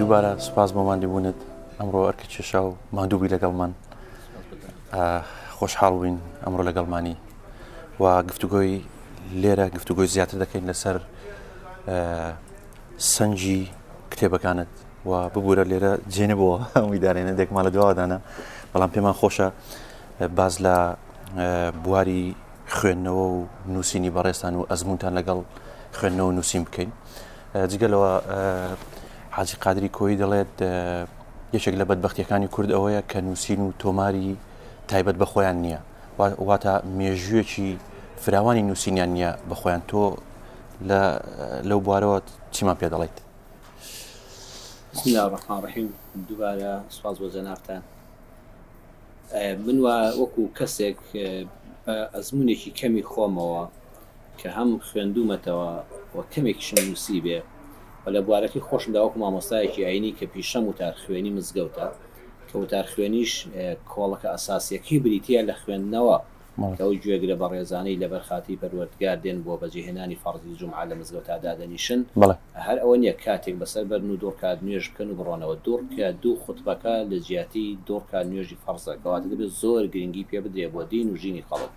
دووبارە سوپاس بۆ ماندووبوونت ئەمڕۆ ئەرکە کێشا و ماندووبی لەگەڵمان خۆشحاڵ بووین ئەمڕۆ لەگەڵمانی و گفتوگۆی لێرە گفتوگۆی زیاتر دەکەین لەسەر سەنگی کتێبەکانت و ببوورە لێرە جێنە بۆ هەمووی دارێنە دێکمان لە دواوەدانە بەڵام پێمان خۆشە باز لە بواری خوێندنەوە و نووسینی بەڕێزتان و ئەزموونتان لەگەڵ خوێندنەوە و نووسین بکەین. جگە لەوە حاجی قادری کۆیی دەڵێت یەکێک لە بەدبەختیەکانی کورد ئەوەیە کە نووسین و تۆماری تایبەت بە خۆیان نییە واتە مێژوویەکی فراوانی نووسینیان نییە بە خۆیان تۆ لەو بوارەوە چیمان پێ دەڵێیت؟ بسم الله الرحمن الرحیم دووبارە سوپاس بۆ جەنابتان من وا وەکو کەسێک بە ئەزموونێکی کەمی خۆمەوە کە هەم خوێندوومەتەوە و کەمێکیشم نووسیبێ و لە بوارەکەی خۆشمدا وەکو مامۆستایەکی ئایینی کە پیشەم وتارخوێنی مزگەوتە کە وتارخوێنیش کۆڵەکە ئەساسییەکەی بریتییە لە خوێندنەوە کە ئەو گوێگرە بەڕێزانەی لەبەر خاتری پەروەردگار دێن بۆ بەجێهێنانی فەڕزی جومعە لە مزگەوتا دادەنیشن هەر ئەوە نیە کاتێک بەسەر بەرن و دوڕکات نوێژ بکەن و بڕۆنەوە دوڕکە دوو خوتبەکە لە جیاتی دوڕکات نوێژی فەڕزە کەواتە دەبێت زۆر گرنگی پێ بدرێ بۆ دین و ژینی خەڵک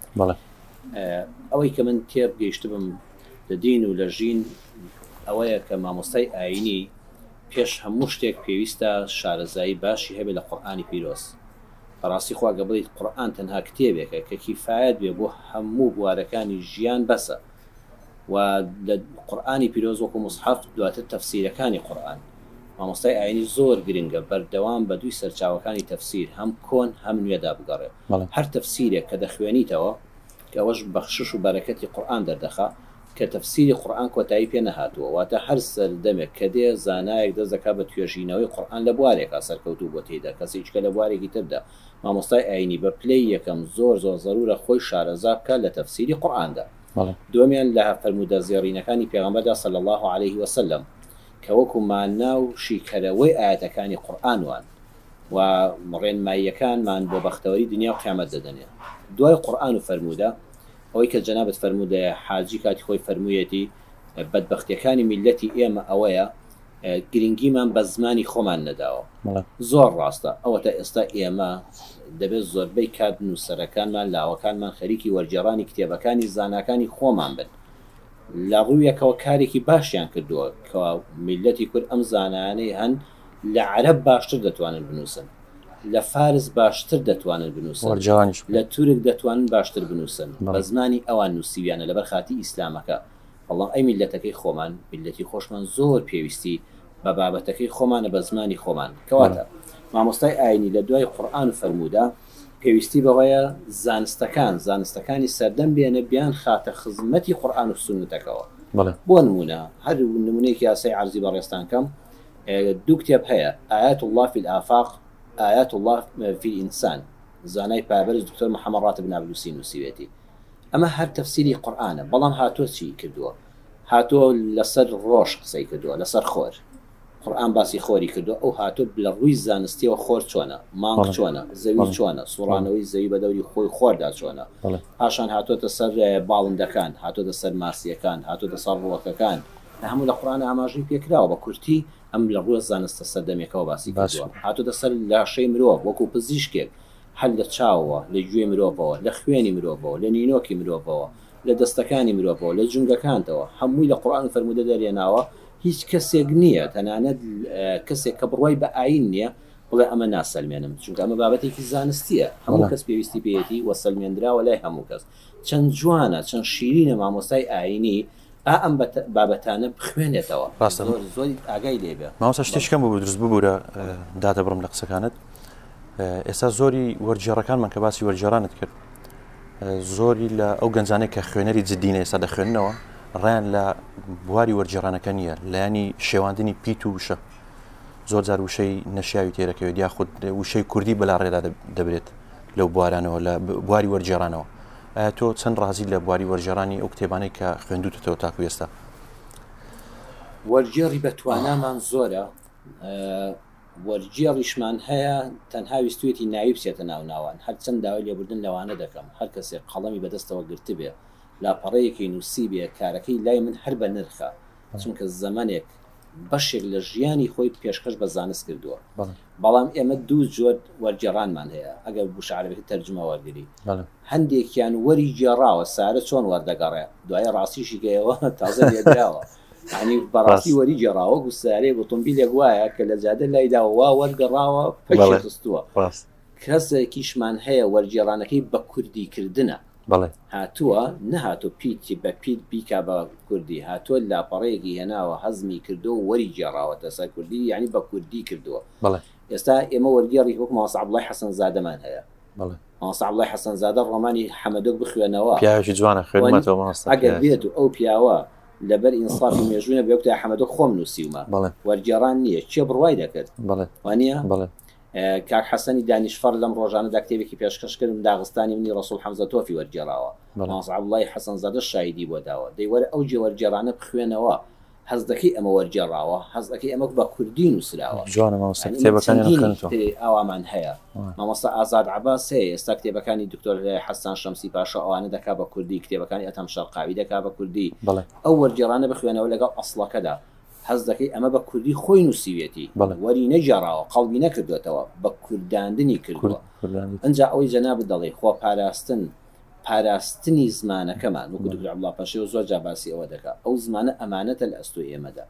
ئەوەی کە من تێبگەیشتبم لە دین و لە ژین ئەوەیە کە مامۆستای ئایینی پێش هەموو شتێک پێویستە شارەزایی باشی هەبێ لە قورئانی پیرۆز بەڕاستی خوا گە بڵێیت قورئان تەنها کتێبێکە کە کیفایەت بێ بۆ هەموو بوارەکانی ژیان بەسە و لە قورئانی پیرۆز وەکو موسحەف دواتر تەفسیرەکانی قورئان مامۆستای ئاینی زۆر گرنگە بەردەوام بە دووی سەرچاوەکانی تەفسیر هەم کۆن هەم نوێدا بگەڕێ هەر تەفسیرێک کە دەخوێنیتەوە کە ئەوەش بەخشش و بەرەکەتی قورئان دەردەخا کە تەفسیری قورئان کۆتایی پێ نەهاتووە واتە هەر سەردەمێک کە دێ زانایەک دەست دەکات بە توێژینەوەی قورئان لە بوارێکا سەرکەوتوو بووە تێیدا کەسێکیکە لە بوارێکی تردا مامۆستای ئاینی بە پلەی یەکەم زۆر زۆر زەرورە خۆی شارەزا بکات لە تەفسیری قورئاندا دووەمیان لە فەرموودە زێڕینەکانی پێغەمبەردا صلی اللە علیه وسلم کە وەکو مانا و شیکەرەوەی ئایەتەکانی قورئان وان و ڕێنماییەکانمان بۆ بەختەوەری دنیا و قیامەت دەدەنێ دوای قورئان و فەرموودە ئەوەی کە جەنابت فەرموودەیە حاجی کاتی خۆی فەرموویەتی بەدبەختیەکانی میللەتی ئێمە ئەوەیە گرنگیمان بە زمانی خۆمان نەداوە زۆر ڕاستە ئەوەتە ئێستا ئێمە دەبێت زۆربەی کات نووسەرەکانمان لاوەکانمان خەریکی وەرگێڕانی کتێبەکانی زاناکانی خۆمان بن لە ڕوویەکەوە کارێکی باشیان کردووە کە میللەتی کورد ئەم زانایانەی هەن لە عەرەب باشتر دەتوانن بنووسن، لە فارس باشتر دەتوانن بنووسن، وەرجەوانیش لە تورک دەتوانن باشتر بنووسن، بە زمانی ئەوان نووسیویانە لەبەر خاتری ئیسلامەکە، بەڵام ئەی میللەتەکەی خۆمان، میللەتی خۆشمان زۆر پێویستی بە بابەتەکەی خۆمانە بە زمانی خۆمان، کەواتە مامۆستای ئاینی لە دوای قورئان و فەرموودە پێویستی بەوەیە زانستەکان، زانستەکانی سەردەم بێنێ بیانخاتە خزمەتی قورئان و سوننەتەکەوە. بۆ نموونە هەر نموونەیەکی یاسای عەرزی بەڕێزتان کەم، دوو کتێب هەیە، آیات اللە فی الآفاق، آیات اللە فی الانسان، زانای پایەبەرز دکتۆر محمد راتب نابلوسی نووسیوێتی. ئەمە هەر تەفسیری قورئانە، بەڵام هاتووە چی کردووە؟ هاتووە لەسەر ڕۆژ قسەی کردووە، لەسەر خۆر. قورئان باسی خۆری کردووە، ئەو هاتووە لە ڕووی زانستیەوە خۆر چۆنە، مانگ چۆنە، زەوی چۆنە، سوڕانەوەی زەوی بە دەوری خۆی خۆردا چۆنە. پاشان هاتووەتە سەر باڵندەکان، هاتووەتە سەر ماسییەکان، هاتووەتە سەر ڕووەکەکان. هەموو لە قورئانا ئاماژەی پێکراوە بە کورتی ئەم لە ڕووە زانستە سەردەمیەکەوە باسی کردووە هاتۆتە سەر لاشەی مرۆڤ وەکو پزیشکێک هەر لە چاوەوە لە گوێی مرۆڤەوە لە خوێنی مرۆڤەوە لە نینۆکی مرۆڤەوە لە دەستەکانی مرۆڤەوە لە جومگەکانتەوە هەمووی لە قورئان و فەرموودە دەرهێناوە هیچ کەسێک نییە تەنانەت کەسێک کە بڕوای بە ئایین نییە بڵێ ئەمە ناسەلمێنم چونکە ئەمە بابەتێکی زانستیە هەموو کەس پێویستی پێیەتی و سەلمێندراوە لای هەموو کەس چەند جوانە چەند شیرینە مامۆستای ئایینی ئا ئەم بابەتانە بخوێنێتەوە ڕاستە زۆر زۆری ئاگای لێ بێ. مامۆستا شتێکی کەم بوو دروست ببورە دادەبڕم لە قسەکانت ئێستا زۆری وەرگێڕەکانمان کە باسی وەرگێڕانت کرد زۆری لە ئەو گەنجانەی کە خوێنەری جددینە ئێستا دەخوێننەوە ڕیان لە بواری وەرگێڕانەکە نییە لایەنی شێواندنی پیت و وشە زۆر جار وشەی نەشیاوی تێرەکەوێت یاخود وشەی کوردی بەلا ڕێدا دەبرێت لەو بوارانەوە لە بواری وەرگێڕانەوە ئایا تۆ چەند ڕازیت لە بواری وەرگێڕانی ئەو کتێبانەی کە خوێندووتەتەوە تاکو ئێستا؟ وەرگێڕی بە توانامان زۆرە، وەرگێڕیشمان هەیە تەنها ویستوویەتی ناوی بچێتە ناو ناوان، هەرچەند داوای لێبوردن لەوانە دەکەم، هەر کەسێک قەڵەمی بەدەستەوە گرتبێ، لاپەڕەیەکی نووسیبێ، کارەکەی لای من هەر بە نرخە، چونکە زەمەنێک. بەشێک لە ژیانی خۆی پێشکەش بە زانست کردووە. بەڵام ئێمە دوو جۆر وەرگێڕانمان هەیە، ئەگەر وشە عەرەبیەکە تەرجومە وەرگری، هەندێکیان وەری گێڕاوە، سارە چۆن وەردەگەڕێ، دوایی ڕاستیشی کەیەوە تازە لێدراوە، یانی بەڕاستی وەری گێڕاوە، وەکو سارەیەک ئۆتۆمبیلێک وایە کە لە جادە لایداوە وا وەرگەڕاوە پەکی خستووە. کەسێکیشمان هەیە وەرگێڕانەکەی بە کوردی کردنە. بەڵێ. هاتووە نەهاتوو پیت بە پیت بیکا بە کوردی هاتووە لاپەڕەیەکی هێناوە هەزمی کردووە و وەری گێڕاوەتە سەر کوردی یانی بە کوردی کردووە. بەڵێ. ئێستا ئێمە وەرگێڕی وەک مامۆستا عەبدوڵای حەسەنزادەمان هەیە. بەڵێ. مامۆستا عەبدوڵای حەسەنزادە ڕۆمانی حەمەدۆک بخوێنەوە. پیاوێکی جوانە خوێندمەتەوە مامۆستا. ئەگەر بێت و ئەو پیاوە لەبەر ئینسافی مێژوو نەبێ وەک حەمەدۆک خۆم نووسیومە. بەڵێ. وەرگێڕان نییە کێ بڕوای دەکرد؟ بەڵێ. وانییە؟ بەڵێ. کاک حەسەنی دانیشفەڕ لەم ڕۆژانەدا کتێبێکی پێشکەش کردم، داغستانی منی ڕەسوڵ حەمزەتۆفی وەرگێڕاوە. مامۆستا عەبدوڵڵای حەسەنزادەش شاهیدی بۆ داوە. دەی وەرە ئەو جێ وەرگێڕانە بخوێنەوە، هەست دەکەی ئەمە وەرگێڕاوە، هەست ئەکەی ئەمە بە کوردی نووسراوە. جوانە مامۆستا، یانی ئێمە کتێبەکانیان چەندینی خوێندتەوە. تری ئاوامان هەیە. مامۆستا ئازاد عەباس هەیە، ئێستا کتێبەکانی دکتۆر حەسان شەمسی پاشا ئەوانە دەکا بە کوردی، کتێبەکانی ئەدهەم شەرقاوی دەکا بە کوردی. بەڵێ. ئەو وەرگێڕانە بخوێنەوە لەگەڵ ئەسڵەکەدا. هەست دەکەی ئەمە بە کوردی خۆی نووسیویەتی، وەری نەگێڕاوە، قەڵبی نەکردۆتەوە، بە کورداندنی کردووە. ئنجا ئەوەی جەنابت دەڵێی خۆ پاراستن، پاراستنی زمانەکەمان، وەکو دکتۆر عەبدوڵا پەشێو زۆر جار باسی ئەوە دەکا، ئەو زمانە ئەمانەتە لە ئەستۆی ئێمەدا.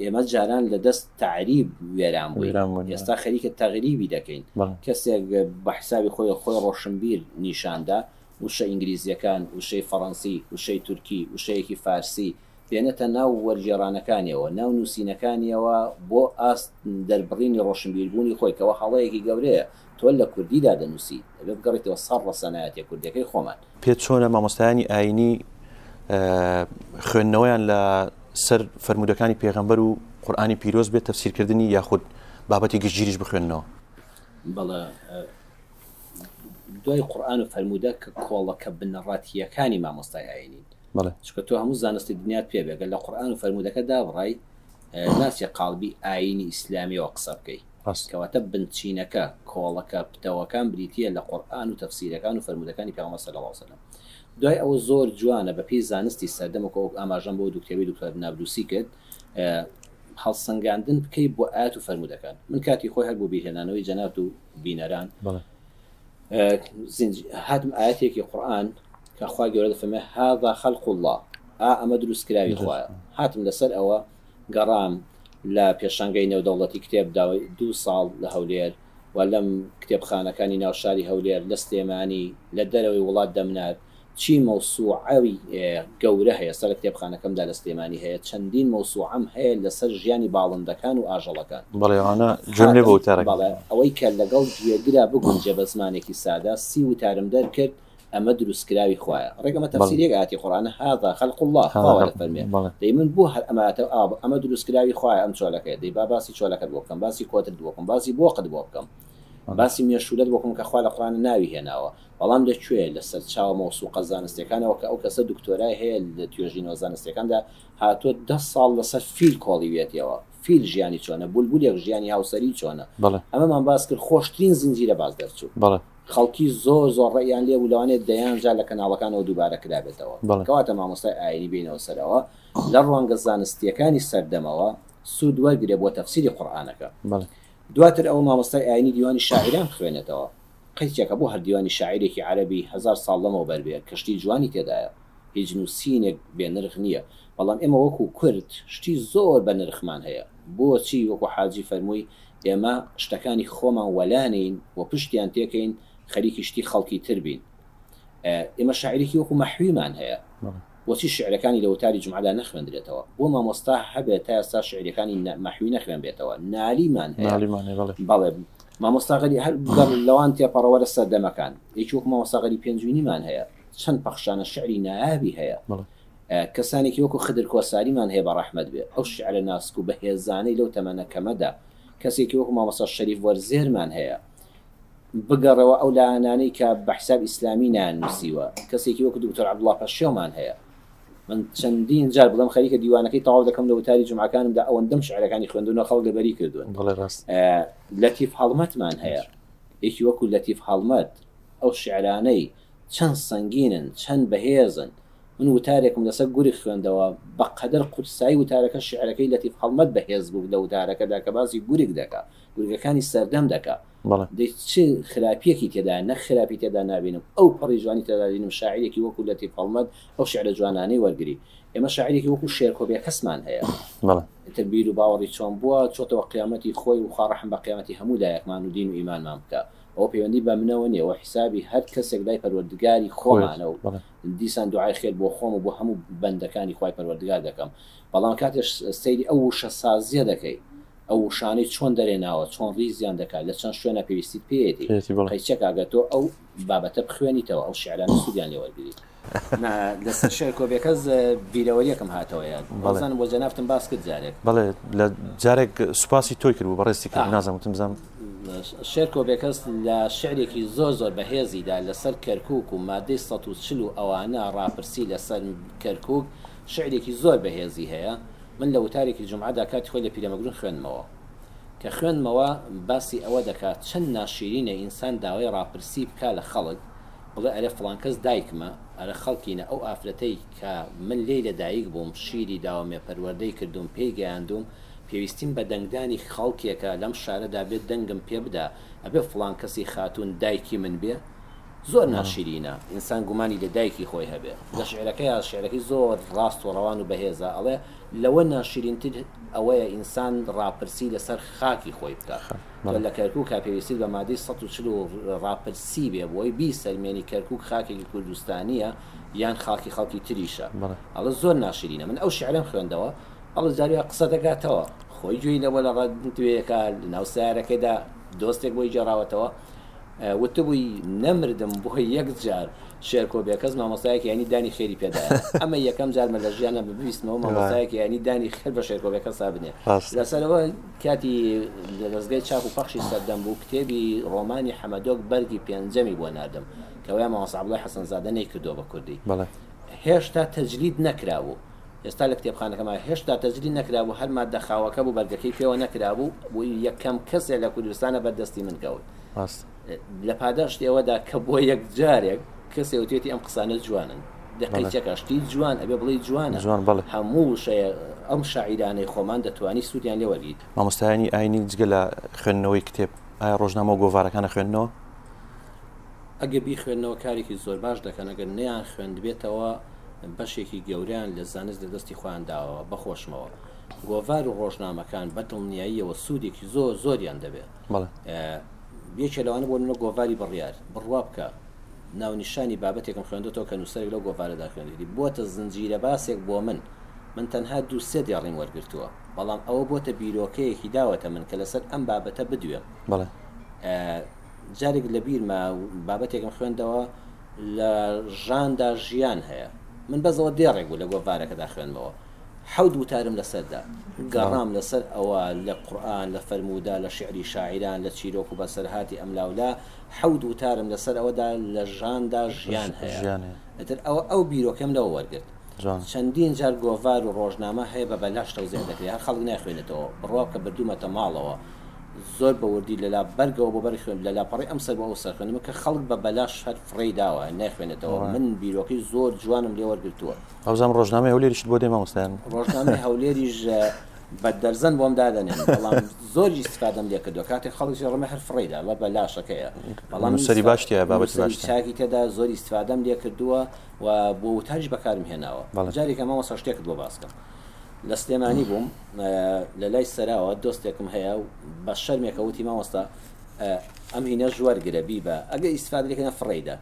ئێمە جاران لە دەست تەعریب وێران بووین، ئێستا خەریکە تەغریبی دەکەین. کەسێک بە حیسابی خۆی خۆی ڕۆشنبیر نیشان دا، وشە ئینگلیزییەکان، وشەی فەڕەنسی، وشەی تورکی، وشەیەکی فارسی، دێنێتە ناو وەرگێڕانەکانیەوە، ناو نووسینەکانیەوە بۆ ئاست دەربڕینی ڕۆشنبیربوونی خۆی، کەوە هەڵەیەکی گەورەیە، تۆ لە کوردیدا دەنووسی، دەبێ بگەڕێیتەوە سەر ڕەسەنایەتیە کوردیەکەی خۆمان. پێت چۆنە مامۆستایانی ئایینی خوێندنەوەیان لە سەر فەرموودەکانی پێغەمبەر و قورئانی پیرۆز بێت تەفسیرکردنی یاخود بابەتی گشتگیریش بخوێننەوە؟ بەڵێ دوای قورئان و فەرموودە کە کۆڵەکە بنەڕەتییەکانی مامۆستای ئایینین، بەڵێ. چونکە تۆ هەموو زانستی دنیات پێ بێ گەر لە قورئان و فەرموودەکە دابڕای ناچێ قاڵبی ئایینی ئیسلامیەوە قسە بکەی. ڕاست. کەواتە بنچینەکە، کۆڵەکە پتەوەکان بریتییە لە قورئان و تەفسیرەکان و فەرموودەکانی پێغەمبەر صلی اللە علیە وسلم. دوای ئەوە زۆر جوانە بە پێی زانستی سەردەم وەکو ئەو ئاماژەم بۆ دوو کتێبەی دکتۆر نابلوسی کرد هەڵسەنگاندن بکەی بۆ ئایەت و فەرموودەکان. من کاتی خۆی هەر بۆ بیرهێنانەوەی جەنابت و بینەران بەڵێ. هاتم ئایەتێکی قورئان کە خوای گەورە دەفەرمێ هذا خلق اللە ئا ئەمە دروستکراوی خوایە هاتم لەسەر ئەوە گەڕام لە پێشانگەی نێودەوڵەتی کتێبدا دوو ساڵ لە هەولێر و لەم کتێبخانەکانی ناو شاری هەولێر لە سلێمانی لە دەرەوەی وڵات دەمنارد چی مەوسوعەی گەورە هەیە سەر لە کتێبخانەکەمدا لە سلێمانی هەیە چەندین مەوسوعەم هەیە لەسەر ژیانی باڵندەکان و ئاژەڵەکان. بەڵێ ئەوانە گوێم لێ بوو وتارەکە. بەڵێ ئەوەی کە لەگەڵ گوێگرا بگونجێ بە زمانێکی سادە سی وتارم دەرکرد ئەمە دروستکراوی خوایە ڕێک ئەمە تەفسیر یەک ئایەتی قورئانە هذا خلق اللە خوا وا دەفەرموێ دەی من بۆ هەر ئەم ئایەتە ئاوا ئەمە دروستکراوی خوایە ئەم چۆلەکەیە دەی با باسی چۆلەکەت بۆ بکەم باسی کۆترت بۆ بکەم باسی بۆقت بۆ بکەم باسی مێشوولەت بۆ بکەم کە خوا لە قورئان ناوی هێناوە بەڵام لە کوێ لە سەرچاوە مەوسوقە زانستیەکانەوە کە ئەو کەسە دکتۆرای هەیە لە توێژینەوە زانستیەکاندا هاتووە دە ساڵ لەسەر فیل کۆڵیویەتیەوە فیل ژیانی چۆنە بولبولێک ژیانی هاوسەری چۆنە ئەمەمان باس کرد خۆشترین زنجیرە باس دەرچوو خەڵکی زۆر زۆر ڕەئیان لێ بوو لەوانەیە دەیان جار لە کەناڵەکانەوە دووبارە کرابێتەوە. کەواتە مامۆستای ئایینی بێینەوە سەرەوە لە ڕوانگە زانستییەکانی سەردەمەوە سوود وەرگرێ بۆ تەفسیری قورئانەکە. دواتر ئەوە مامۆستای ئایینی دیوانی شاعیران بخوێنێتەوە. قەیچێکە بۆ هەر دیوانی شاعیرێکی عەرەبی هەزار ساڵ لەمەوبەر بێ کە شتی جوانی تێدایە. هیچ نووسینێک بێ نرخ نییە. بەڵام ئێمە وەکوو کورد شتی زۆر بە نرخمان هەیە. بۆچی وەکوو حاجی فەرمووی ئێمە شتەکانی خۆمان وەلانێین و پشتیان تێکەین خەریکی شتی خەڵکی تر بین. ئێمە شاعیرێکی وەکو مەحویمان هەیە. بۆچی شیعرەکانی لە وتاری جومعەدا نەخوێندرێتەوە؟ بۆ مامۆستا هەبێت تا ئێستا شیعرەکانی مەحوی نەخوێنبێتەوە؟ نالیمان هەیە. بەڵێ مامۆستا غەری هەر بگەڕ لەوان تێپەڕە وەرە سەردەمەکان. یەکی وەکو مامۆستا غەری پێنجوینیمان هەیە. چەند پەخشانە شیعری نایابی هەیە. کەسانێکی وەکو خدر کۆساریمان هەیە بە ڕەحمەت بێ ئەو شیعرە ناسک و بەهێزانەی لەو تەمەنە کەمەدا، کەسێکی وەکو مامۆستا شەریف وەرزێرمان هەیە، بگەڕێوە ئەو لایەنانەی کە بە حیساب ئیسلامی نایان نووسیوە، کەسێکی وەکو دکتۆر عەبدوڵا پەشێومان هەیە. من چەندین جار بڵێم خەریکە دیوانەکەی تەواو دەکەم لە وتاری جومعەکانمدا ئەوەندەم شیعرەکانی خوێندوونەوە خەڵک لەبەری کردوون. بەڵێ ڕاست. لەتیف هەڵمەتمان هەیە، یەکی وەکو لەتیف هەڵمەت ئەو شیعرانەی چەند سەنگینن، چەند بەهێزن. من وتارێکم لەسەر گورگ خوێندەوە، بە قەدەر قورسایی وتارەکە شیعرەکەی لەتیف هەڵمەت بەهێز بوو لە وتارەکەدا کە باسی گورگ دەکا، گورگەکانی سەردەم دەکا. دەی چ خراپییەکی تێدایە؟ نەک خراپی تێدا نابینم، ئەو پەڕی جوانی تێدا دەبینم شاعیرێکی وەکوو لەتیف هەڵمەت ئەو شیعرە جوانانەی وەرگری. ئێمە شاعیرێکی وەکوو شێرکۆ بێکەسمان هەیە. ئیتر بیر و باوەڕی چۆن بووە، چۆتەوە قیامەتی خۆی و خوا ڕەحم بە قیامەتی هەموو لایەکمان و دین و ئیمانمان بکا. ئەوە پەیوەندی بە منەوە نیە، ئەوە حیسابی هەر کەسێک لای پەروەردگاری خۆمانە و دیسان دوعای خێر بۆ خۆم و بۆ هەموو بەندەکانی خوای پەروەردگار دەکەم. بەڵام کاتێ سەیری ئەو وشەسازیە دەکەی، ئەو وشانەی چۆن دەرێناوە، چۆن ڕیزیان دەکات، لە چەند شوێنا پێویستیت پێیەتی، قەیچەکە ئەگەر تۆ ئەو بابەتە بخوێنیتەوە، ئەو شیعرانە سوودیان لێ وەرگری. نا لەسەر شێرکۆ بێکەس بیرەوەریەکم هاتەوە یاد. وابزانم بۆ جەنابتم باس کرد جارێک. بەڵێ لە جارێک سوپاسی تۆی کرد بوو بەڕێزتی کرد نازانم وتم بزانم. شێرکۆ بێکەس لە شیعرێکی زۆر زۆر بەهێزیدا لەسەر کەرکووک و مادەی 140 و ئەوانە ڕاپرسی لەسەر کەرکووک شیعرێکی زۆر بەهێزی هەیە من لە وتارێکی جومعەدا کاتی خۆی لە پیرەمەگرون خوێندمەوە کە خوێندمەوە باسی ئەوە دەکات چەند ناشیرینە ئینسان داوای ڕاپرسی بکا لە خەڵک بڵێ ئەرێ فڵان کەس دایکمە، ئەرێ خەڵکینە ئەو ئافرەتەی کە من لێی لە دایک بووم، شیری داومێ، پەروەردەی کردووم، پێی گەیاندووم، پێویستیم بە دەنگدانی خەڵکێکە لەم شارەدا بێت دەنگم پێ بدا، ئەبێ فڵان کەسی خاتوون دایکی من بێ؟ زۆر ناشیرینە ئینسان گومانی لە دایکی خۆی هەبێ. لە شیعرەکەیا شیعرەکەی زۆر ڕاست و ڕەوان و بەهێزە، ئەڵێ لەوە ناشیرینتر ئەوەیە ئینسان ڕاپرسی لەسەر خاکی خۆی بکا. تۆ لە کەرکوکا پێویستیت بە مادەی 140 و ڕاپرسی بێ بۆی بیسەلمێنی کەرکوک خاکێکی کوردستانیە یان خاکی خەڵکی تریشە. ئەڵێ زۆر ناشرینە. من ئەو شیعرەم خوێندەوە ئەڵێ جاری وا قسە دەکاتەوە خۆی گوێی لەوە لە ڕادوێیەکە لەناو سەیارەکەیدا دۆستێک بۆی گێڕاوەتەوە وتبووی نەمردم بۆ یەک جار شێرکۆ بێکەس مامۆستایەکی یانی دانی خێری پێدایە ئەمە یەکەم جارمە لە ژیانە ببیستمەوە مامۆستایەکی یانی دانی خێر بە شێرکۆ بێکەسا بنێ لەسەرەوە کاتی لە دەزگای چاپ و پەخشی سەردەم بوو کتێبی ڕۆمانی حەمەدۆک بەرگی پێنجەمی بۆ ناردم کەوەیە مامۆستا عەبدوڵای حەسەنزادە نەیکردووە بە کوردی هێشتا تەجلید نەکرابوو ئێستا لە کتێبخانەکەما هێشتا تەجلید نەکرابوو هەر ماددە خاوەکە بوو بەرگەکەی پێوە نەکرابوو بوو یەکەم کەسێ لە کوردستانە بەردەستی من کەوت لە پاداشتی ئەوەدا کە بۆ یەکجارێک کەسێ وتوێتی ئەم قسانە جوانن دەقەی چەکە شتی جوان ئەبێ بڵێی جوانە جوان بەڵێ. هەموو وشەیە ئەم شاعیرانەی خۆمان دەتوانی سوودیان لێ وەرگریت. مامۆستایانی ئاینی جگە لە خوێندنەوەی کتێب ئایا ڕۆژنامە و گۆڤارەکان ئەخوێننەوە؟ ئەگەر بیخوێننەوە کارێکی زۆر باش دەکەن ئەگەر نەیان خوێندبێتەوە بەشێکی گەورەیان لە زانست لە دەستی خۆیان داوە بەخۆشمەوە گۆڤار و ڕۆژنامەکان بە دڵنیاییەوە سوودێکی زۆر زۆریان دەبێ. بەڵێ. یەکێ لەوانە بۆ نمونە گۆڤاری بڕیار، بڕوا بکە ناونیشانی بابەتێکم خوێندۆتەوە کە نووسەرێک لەو گۆڤارەدا خوێندویەتی، بۆتە زنجیرە باسێک بۆ من، من تەنها دوو سێ دێڕیم وەرگرتووە، بەڵام ئەوە بۆتە بیرۆکەیەکی داوەتە من کە لەسەر ئەم بابەتە بدوێم. بەڵێ. جارێک لە بیرمە بابەتێکم خوێندەوە لە ژاندا ژیان هەیە، من بەس ئەوە دێڕێک بوو لە گۆڤارەکەدا خوێندمەوە، حەوت وتارم لەسەر دا. گەڕام لەسەر ئەوە لە قورئان، لە فەرموودە، لە شیعری شاعیران، لە چیرۆک و بەسەرهاتی ئەملاولا، حەوت وتارم لەسەر ئەوە دا لە ژاندا ژیان هەیە. ئیتر ئەوە ئەو بیرۆکەم لەوە وەرگرت. چەندین جار گۆڤار و ڕۆژنامە هەیە بە بەلاش تەوزیع دەکرێ، هەر خەڵک نایخوێنێتەوە. بڕوا بکە بردوومەتە ماڵەوە، زۆر بە وردی لە لا بەرگەوە بۆ بەرگ خوێند، لە لاپەڕەی ئەم سەر بۆ ئەو سەر خوێندمەوە کە خەڵک بە بەلاش هەر فڕێی داوە، نایخوێنێتەوە. من بیرۆکەی زۆر جوانم لێ وەرگرتووە. ئەوزام ڕۆژنامەی هەولێریشت بۆ دێ مامۆستایان؟ ڕۆژنامەی هەولێریش بە دەرزەن بۆم دادەنێن، بەڵام زۆر ئیستفادەم لێ کردووە. کاتێک خەڵکی ڕمە هەر فڕێی دا، بە بەلاشەکەیە، بەڵام نووسەری باش تیایە، بابەتی باش نووسەری چاکی تێدا، زۆر ئیستفادەم لێ کردووە و بۆ وتاریش بەکارم هێناوە. جارێکە مامۆستا شتێکت بۆ باس کەم. لە سلێمانی بووم، لە لای سەراوە دۆستێکم هەیە و بە شەرمێکە وتی مامۆستا ئەم هینەش وەرگرە بیبە، ئەگەر ئیستفادە لێ کردن فڕێی دە.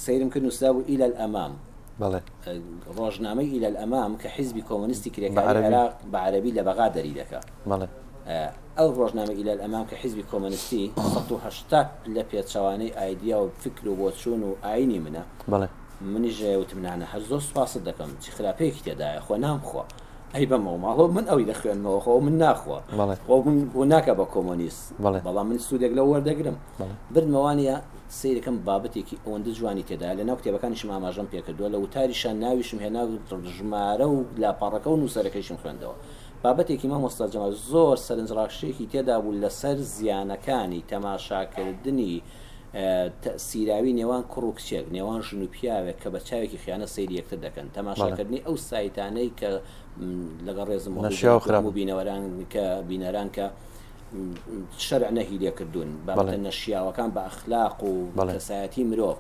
سەیرم کرد نووسرابوو ئیلە الامام. بەڵێ. ڕۆژنامەی ئیلە الامام کە حیزبی کۆمۆنیستی کرێکاری عێراق بە عەرەبی لە بەغا دەری دەکا. بەڵێ. ئەو ڕۆژنامەی ئیلە الامام کە حیزبی کۆمۆنیستی 180 پلە پێچەوانەی ئایدیا و فکر و بۆچوون و ئایینی منە. بەڵێ. منیش وتم نانا هەر زۆر سوپاست دەکەم چی خراپەیەکی تێدایە خۆ نامخوا. ئەیبەمەوە ماڵەوە من ئەوی دەخوێنمەوە خۆ من ناخوا. بەڵێ. خۆ من بۆ ناکا بە کۆمۆنیست. بەڵێ. بەڵام من سوودێک لەو وەردەگرم. بەڵێ. بردمەوانیە سەیرەکەم بابەتێکی ئەوەندە جوانی تێدایە لەناو کتێبەکانیشم ئاماژەم پێکردووە لە وتاریشا ناویشم هێنا و ژمارە و لاپەڕەکە و نووسەرەکەیشم خوێندەوە بابەتێکی مامۆستا جەمال زۆر سەرنجڕاکشێکی تێدا بوو لەسەر زیانەکانی تەماشاکردنی تەئسیراوی نێوان کوڕ و کچێک، نێوان ژن و پیاوێک کە بە چاوێکی خیانەت سەیری یەکتر دەکەن، تەماشاکردنی ئەو سایتانەی کە لەگەڵ ڕێزم بۆ نەشیاو هەموو خراپن. بینەوەران کە بینەران کە شەرع نەهی لێکردوون، بابەتە نەشیاوەکان بە ئەخلاق و کەسایەتی مرۆڤ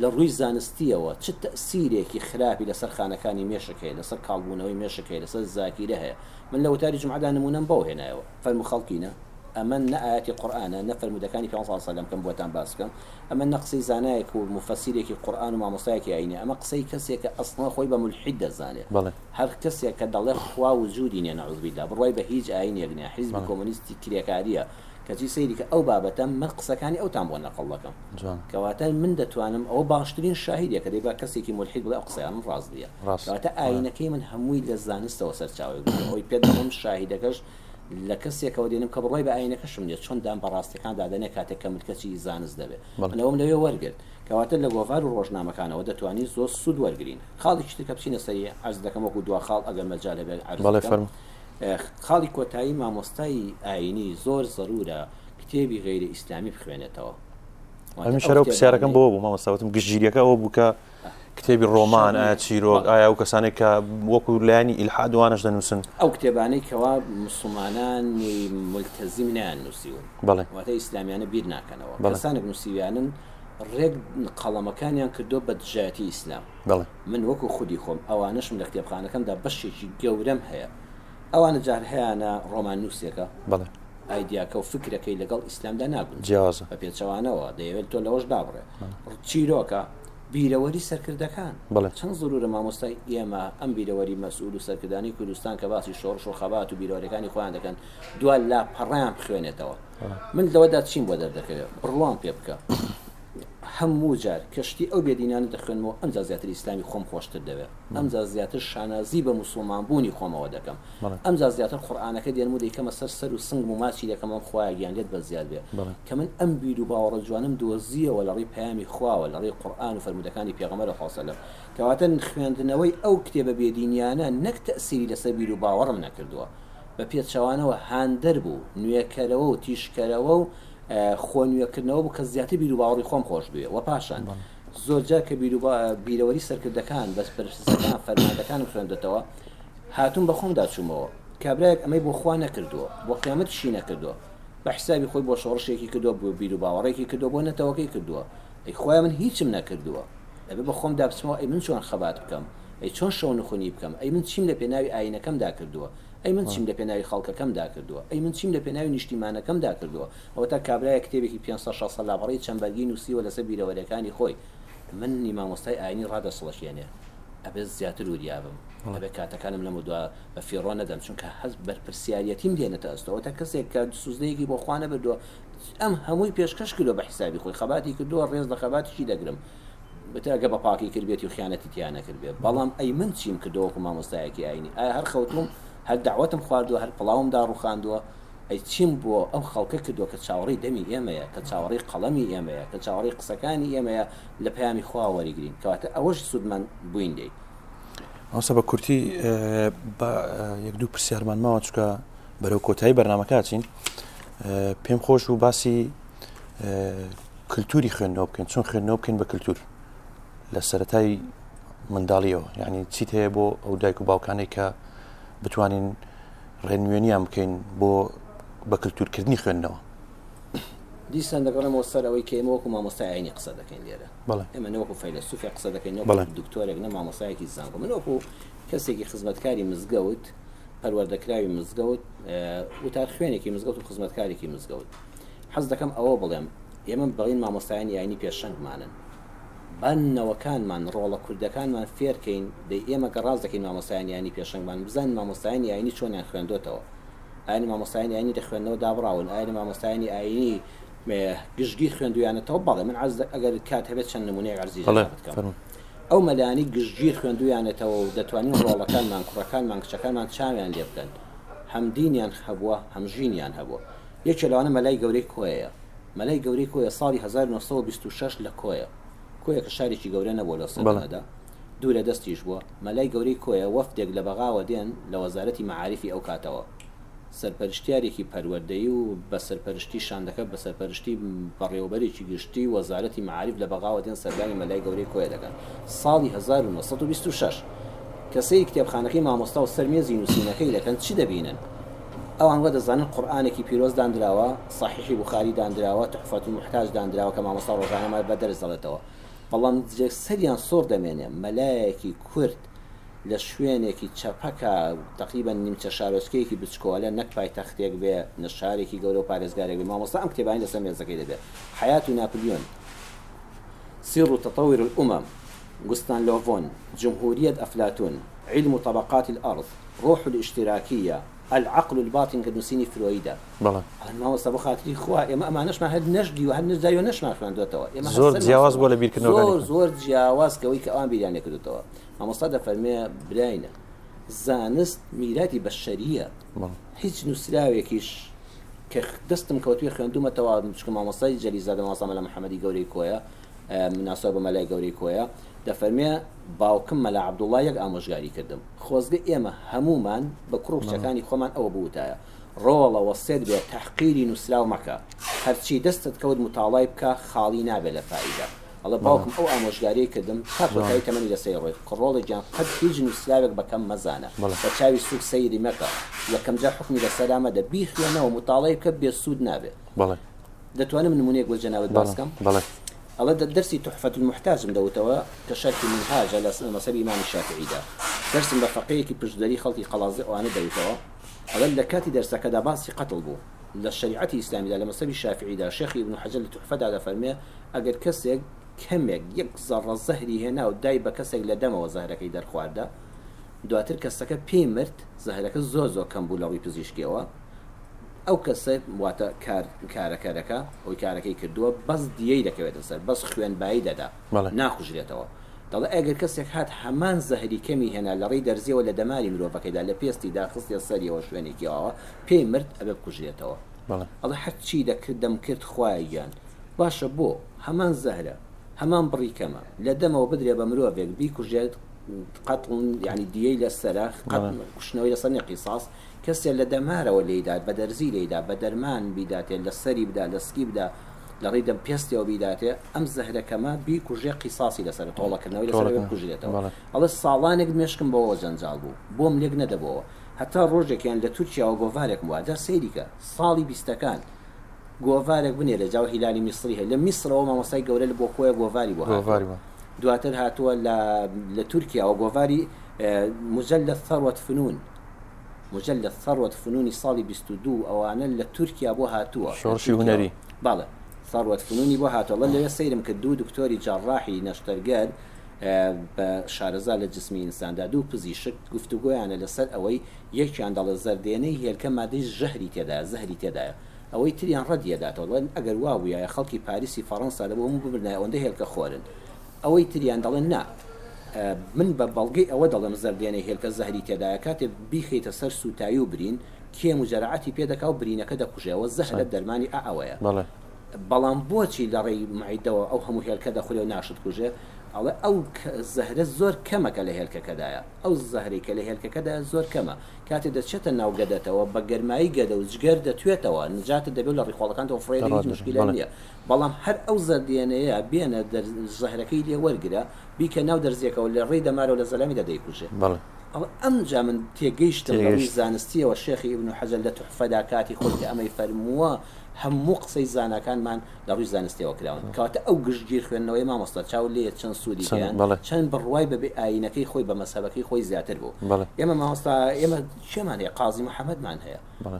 لە ڕووی زانستییەوە چ تەئسیرێکی خراپی لەسەر خانەکانی مێشک هەیە، لەسەر کاڵبوونەوەی مێشک هەیە، لەسەر زاکیرە هەیە. من لە وتاری جومعەدا نموونەم بەو هێنایەوە. فەرموو خەڵکینە ئەمە نە ئایەتی قورئانە نە فەرموودەکانی پێغەمبەر صلی اللە علیە وسلم کەم بۆتان باس بکەم ئەمە نە قسەی زانایەک و موفەسیرێکی قورئان و مامۆستایەکی ئاینیە ئەمە قسەی کەسێکە ئەسڵەن خۆی بە مولحید دەزانێ بەڵێ. هەر کەسێک کە دەڵێ خوا وجودی نیە نعوذ باللە بڕوای بە هیچ ئاینێک نیە حیزبی کۆمۆنیستی کرێکاریە کەچی سەیری کە ئەو بابەتە من قسەکانی ئەوتان بۆ نەقڵ دەکەم جوان. کەواتە من دەتوانم ئەوە باشترین شاهیدە کە دەی با کەسێکی مولحید بڵێ ئەو قسەیانم ڕاست نیە ڕاست. کەواتە ئاینەکەی من هەمووی لە زانستەوە سەرچاوەی گرتووە ئەوەی پێت دەڵێم شاهیدەکەش لە کەسێکەوە دێنم کە بڕوای بە ئاینەکەشم نیە چۆن دان بە ڕاستیەکاندا دەنێ کاتێک کە ملکەچی زانست دەبێ من ئەوەم لەوێ وەرگرت کەواتە لە گۆڤار و ڕۆژنامەکانەوە دەتوانین زۆر سوود وەرگرین خاڵێکی تر کە بچینە سەری عەرز دەکەم وەکو دوا خاڵ ئەگەر مەجال هەبێت عەرز بکەم خاڵی کۆتایی مامۆستای ئاینی زۆر زەرورە کتێبی غەیرە ئیسلامی بخوێنێتەوە ئەمیش هەر ئەو پرسیارەکەم بۆ بوو مامۆستا وتم گشتگیریەکە ئەوە بوو کە کتێبی ڕۆمان، ئایا چیرۆک، ئایا ئەو کەسانێک کە وەکو لایەنی ئیلحاد وانەش دەنووسن؟ ئەو کتێبانەی کەوا موسڵمانانی مولتەزیم نەیان نووسیون، بەڵێ. واتە ئیسلامیانە بیر ناکەنەوە، بەڵێ. کەسانێک نووسیویانن ڕێک قەڵەمەکانیان کردووە بە دژایەتی ئیسلام. بەڵێ. من وەکو خودی خۆم ئەوانەشم لە کتێبخانەکەمدا بەشێکی گەورەم هەیە ئەوانە جار هەیانە ڕۆماننووسێکە، بەڵێ. ئایدیاکە و فکرەکەی لەگەڵ ئیسلامدا ناگونجێ، جیاوازە. بە پێچەوانەوە دەیەوێت تۆ لەوەش دابڕێ. چیرۆکە، بیرەوەری سەرکردەکان. بەڵێ. چەند زرورە مامۆستای ئێمە ئەم بیرەوەری مەسئول و سەرکردانەی کوردستان کە باسی شۆڕش و خەبات و بیرەوەریەکانی خۆیان دەکەن دوا لاپەڕەیان بخوێنێتەوە. من لەوەدا چیم بۆ دەردەکەوێ؟ بڕوام پێ بکە هەموو جار کە شتی ئەو بێدینانە دەخوێنمەوە ئەمجا زیاتر ئیسلامی خۆم خۆشتر دەوێ، ئەمجا زیاتر شانازی بە موسوڵمان بوونی خۆمەوە دەکەم، ئەمجا زیاتر قورئانەکە دێنم و دەیکەمە سەر سەر و سنگم و ماچی دەکەم ئەم خوایە گیان لێت بەزیاد بێ کە من ئەم بیر و باوەڕە جوانەم دۆزییەوە لە ڕێی پەیامی خواوە لە ڕێی قورئان و فەرموودەکانی پێغەمبەر خوا سەلەم کەواتە خوێندنەوەی ئەو کتێبە بێدینیانە نەک تەئسیری لەسەر بیر و باوەڕم نەکردووە بە پێچەوانەوە هاندەر بوو نوێکەرەوە و تیژکەرەوە و خۆ نوێکردنەوە بوو کە زیاتر بیر و باوەڕی خۆم خۆش بوێ وە پاشان زۆرجار کە بیر و بیرەوەری سەرکردەکان بەس بەرپرسەکان فەرماندەکانم خوێندەتەوە هاتووم بە خۆمدا چوومەوە کابرایەک ئەمەی بۆ خوا نەکردووە بۆ قیامەتیشی نەکردووە بە حسابی خۆی بۆ شۆڕشێکی کردووە بۆ بیروباوەڕێکی کردووە بۆ نەتەوەکەی کردووە ئەی خوایە من هیچم نەکردووە ئەبێ بە خۆمدا بچمەوە ئەی من چۆن خەبات بکەم ئەی چۆن شەونخونی بکەم ئەی من چیم لە پێناوی ئایینەکەمدا کردووە ئەی من چیم لە پێناوی خەڵکەکەمدا کردووە ئەی من چیم لە پێناوی نیشتیمانەکەمدا کردووە ئەوەتا کابرایەک کتێبێکی 500 600 لاپەڕەی چەند بەرگی نووسیوە لەسەر بیرەوەریەکانی خۆی منی مامۆستای ئایینی ڕادەچڵەکێنێ ئەبێت زیاتر وریا بم ئەبێت کاتەکانم لەمەودوا بە فیڕۆ نەدەم چونکە هەست بەرپرسیاریەتیم دێنێتە ئەستۆ ئەوەتا کەسێک کە سوزدەیەکی بۆ خوا نەبردووە ئەم هەمووی پێشکەش کردووە بە حیسابی خۆی خەباتی کردووە ڕێز لە خەباتیشی دەگرم بتە ئەگە بە پاکی کردبێتی و خیانەتی تیا نەکردبێ بەڵام ئەی من چیم کردووە وەکو مامۆستایەکی ئاینی ئایا هەر خەوتوم هەر دەعوەتم خواردووە هەر پڵاوم داڕوخاندووە ئەی چیم بۆ ئەو خەڵکە کردووە کە چاوەڕێی دەمی ئێمەیە کە چاوەڕێی قەڵەمی ئێمەیە کە چاوەڕێی قسەکانی ئێمەیە لە پەیامی خوا وەریگرین کەواتە ئەوەش سوودمەند بووین لێی. مامۆستا بە کورتی بە یەک دوو پرسیارمان ماوە چونکە بەرەو کۆتایی بەرنامەکە ئەچین پێم خۆش بوو باسی کللتوری خوێندنەوە بکەین چۆن خوێندنەوە بکەین بە کللتور لە سەتای منداڵیەوە یعنی چیت هەیە بۆ ئەو دایک و باوکانێک کە بتوانین ڕێنوێنیان بکەین بۆ بە کللتورکردنی خوێندنەوە دیسان دەگەڕێمەوە سەر ئەوەی کە ئێمە وەکو مامۆستای ئاینی قسە دەکەین لێرە. بەڵێ. ئێمە نە وەکو فەیلەسوفێک قسە دەکەین، نە بەڵێ. وەکو دکتۆرێک، نە مامۆستایەکی زانکۆ. من وەکو کەسێکی خزمەتکاری مزگەوت، پەروەردەکراوی مزگەوت، وتارخوێنێکی مزگەوت و خزمەتکارێکی مزگەوت. حەز دەکەم ئەوە بڵێم، ئێمە بڵێین مامۆستایانی ئاینی پێشەنگمانن. با نەوەکانمان، ڕۆڵە کوردەکانمان فێرکەین، دەی ئێمە گەر ڕاست دەکەین مامۆستایانی ئاینی پێشەنگمان، بزانین مامۆستایانی ئاینی چۆنیان خوێندۆتەوە. ئایا لە مامۆستایانی ئاینی لە خوێندنەوە دابڕاون؟ ئایا لە مامۆستایانی ئاینی گشتگیر خوێندویانەتەوە؟ بەڵێ من عەرز ئەگەر کات هەبێت چەند نمونەیەک عەرزی جەنابت بکەم. ئەو مەلایانەی گشتگیر خوێندویانەتەوە و دەتوانین ڕۆڵەکانمان، کوڕەکانمان، کچەکانمان چاویان لێ بکەن، هەم دینیان هەبووە، هەم ژینیان هەبووە. یەکێ لەوانە مەلای گەورەی کۆیەیە. مەلای گەورەی کۆیە ساڵی 1926 لە کۆیە، کۆیە کە شارێکی گەورە نەبووە لەو سەردەمەدا، دوورە دەستیش بووە، مەلای گەورەی کۆیە، وەفدێک لە بەغاوە دێن لە وەزارەتی مەعاریفی ئەو کاتەوە. سەرپەرشتیارێکی پەروەردەیی و بە سەرپەرشتی شاندەکە بە سەرپەرشتی بەڕێوەبەرێکی گشتی وەزارەتی مەعاریف لە بەغاوە دێن سەردانی مەلای گەورەی کۆیە دەکەن ساڵی 1926 کە سەیری کتێبخانەکەی مامۆستا و سەر مێزی نووسینەکەی دەکەن چ دەبینن؟ ئەوان وا دەزانن قورئانێکی پیرۆز داندراوە، سەحیحی بوخاری داندراوە، تحفە المحتاج داندراوە کە مامۆستا ڕۆژانە بە دەرس دەڵێتەوە. بەڵام سەریان سوڕ دەمێنێ مەلایەکی کورد لە شوێنێکی چەپەکە تەقریبەن نیمچە شارۆچکەیەکی بچکۆلە نەک پایتەختێک بێ نە شارێکی گەورە و پارێزگارێک بێ مامۆستا ئەم کتێبانەی لەسەر مێزەکەی دەبێ حیات و ناپلیۆن سر تطور الامم گوستان لۆڤۆن جمهوریت ئەفلاتون علم طبقات الارض روح الاشتراکیە العقل الباطن کە نووسینی فرۆیدە. بەڵێ. ئەڵێن مامۆستا بۆ خاتری خوا ئێمە ئەمانەشمان هەر نەشدیوە هەر نەزایوە نەشمان خوێندۆتەوە ئێمە زۆر جیاواز بووە لە بیرکردنەوەکانی زۆر زۆر جیاواز کەوەی کە ئەوان بیریان لێکردوتەوە مامۆستا دەفەرمێ براینە زانست میراتی بەشەریە هیچ نووسراوێکیش کە دەستم کەوتوێ خوێندومەتەوە چکە مامۆستای جەلیزادە مامۆستا مەلا محەممەدی گەورەی کۆیە مناسبە بە مەلای گەورەی کۆیە دەفەرمێ باوکم مەلا عەبدوڵڵا یەک ئامۆژگاری کردم خۆزگە ئێمە هەموومان بە کوڕ و کچەکانی خۆمان ئەوە بوتایە ڕۆڵە وەسێت بێ تەحقیری نوسراو مەکە هەرچی دەستت کەوت موتاڵای بکە خاڵی نابێ لە فائیدە ئەڵێ باوکم ئەو ئامۆژگاریەی کردم تا کۆتایی تەمەنی لەسەری ڕۆی ڕۆڵە گیان قەت هیچ نوسراوێک بە کەم مەزانە بە چاوی سوک سەیری مەکە یەکەم جار حوکمی لەسەرا مەدە بیخوێنەوە موتاڵای بکە بێ سوود نابێ. دەتوانم نمونەیەک بۆ جەنابت باس کەم؟ ئەڵێ دەرسی تحفە المحتاجم دەوتەوە کە شەرحی منهاجە لە مەسەبی ئیمامی شافعیدا دەرسم بە فەقێیەکی پشتدەری خەڵکی قەڵازێ ئەوانە دەوتەوە ئەڵێ لە کاتی دەرسەکەدا باسی قەتڵ بوو لە شەریعەتی ئیسلامیدا لە مەسەبی شافعیدا شێخی ئیبن حەجەر لە تحفەدا دەفەرمێ ئەگەر کەسێک کەمێک یەک زەڕە زەهری هێنا و دای بە کەسێک لە دەمەوە زەهرەکەی دەرخواردا دواتر کەسەکە پێی مرد زەهرەکە زۆر زۆر کەم بوو لە ڕووی پزیشکیەوە ئەو کەسە واتە کار کارەکەرەکە ئەوی کارەکەی کردووە بەس دیەی دەکەوێتە سەر بەس خوێنبایی دەدا ناکوژرێتەوە دەڵێ ئەگەر کەسێک هات هەمان زەهری کەمی هێنا لە ڕێی دەرزیەوە لە دەماری مرۆڤەکەیدا لە پێستیدا خستیە سەریەوە شوێنێکی ئاوا پێی مرد ئەبێ بکوژرێتەوە ئەڵێ هەرچی دەکرد دەمکرد خوایە گیان باشە بۆ هەمان زەهرە هەمان بڕی کەمە لە دەمەوە بدرێ بە مرۆڤێک بیکوژێت قەتڵ یانی دیەی لەسەرە قەت کوشتنەوەی لەسەر نیە قیساس کەسێ لە دەمارەوە لێی دات، بە دەرزی لێی دا، بە دەرمان بیداتێ، لە سەری بدا، لە سکی بدا، لە ڕێی دەم پێستیەوە بیداتێ، ئەم زەهرە کەمە بیکوژێ قیساسی لەسەرە، تۆڵەکردنەوەی لەسەرە بێ بکوژرێتەوە. ئەڵێ ساڵانێک مێشکم بەوەوە جەنجاڵ بوو، بۆم لێک نەدەبۆوە. هەتا ڕۆژێکیان لە تورکیاوە گۆڤارێکم وا، جا سەیری کە، ساڵی بیستەکان گۆڤارێک بنێرێ، جا هیلالی میسری هەیە، لە میسرەوە مامۆستای گەورە لە بۆ کۆیە گۆڤاری بۆ هاتووە. دواتر هاتووە لە لە تورکیاوە گۆڤاری مجلد ثروت فنون، مجلد ثروت فنونی ساڵی 22 ئەوانە لە تورکیا بۆ هاتووە. شۆڕشی هونەری. بەڵێ ثروت فنونی بۆ هاتووە. ئەڵێ لەوێ سەیرم کرد دوو دکتۆری جەڕاحی نەشتەرگەر بە شارەزا لە جسمی ئینساندا دوو پزیشک گفتوگۆیانە لەسەر ئەوەی یەکیان دەڵێ زەردێنەی هێلکە مادەی ژەهری تێدایە زەهری تێدایە ئەوەی تریان ڕەدی ئەداتەوە دەڵێن ئەگەر وابوویایە خەڵکی پاریسی فەڕەنسا دەبوو هەموو بمردنایە ئەوەندە هێلکە خۆرن ئەوەی تریان دەڵێن نا من بە بەڵگەی ئەوە دەڵێم زەردێنەی هێلکە زەهری تێدایە کاتێ بیخەیتە سەر سووتاوی و برین کێم و جەرعەتی پێ دەکا و برینەکە دەکوژێ ئەوە زەهرە دەرمانی ئا ئەوەیە بەڵام بۆچی لە ڕێی مەعیدەوە ئەو هەموو هێلکە دەخورێ و ناشت کوژێ ئەڵێ ئەو زەهرە زۆر کەمە کە لە هێلکەکەدایە ئەو زەهرەی کە لە هێلکەکەدایە زۆر کەمە کاتێ دەچێتە ناو گەدەتەوە بە گەرمایی گەدە و جگەر دەتوێتەوە نجاتت دەبێ و لە ڕیخۆڵەکانتەوە فڕێ دەی هیچ موشکیلە نییە بەڵام هەر ئەو زەردێنەیە بێنە دەر زەهرەکەی لێ وەرگرە بیکە ناو دەرزیەکەوە لە ڕێی دەمارەوە لە زەلامیدا دەیکوژێ. بەڵێ. ئەڵێ ئەمجا من تێگەیشتم لە ڕووی زانستیەوە شێخی ئیبن حەجەر لە توحفەدا کاتی خۆی کە ئەمەی فەرمووە هەموو قسەی زاناکانمان لە ڕووی زانستیەوە کراون کەواتە ئەو گشتگیر خوێندنەوەی مامۆستا چاو لێیە چەند سوودی گەیاند چەند بڕوای بە ئایینەکەی خۆی بە مەزهەبەکەی خۆی زیاتر بوو ئێمە مامۆستا ئێمە کێمان هەیە قازی محەمەدمان هەیە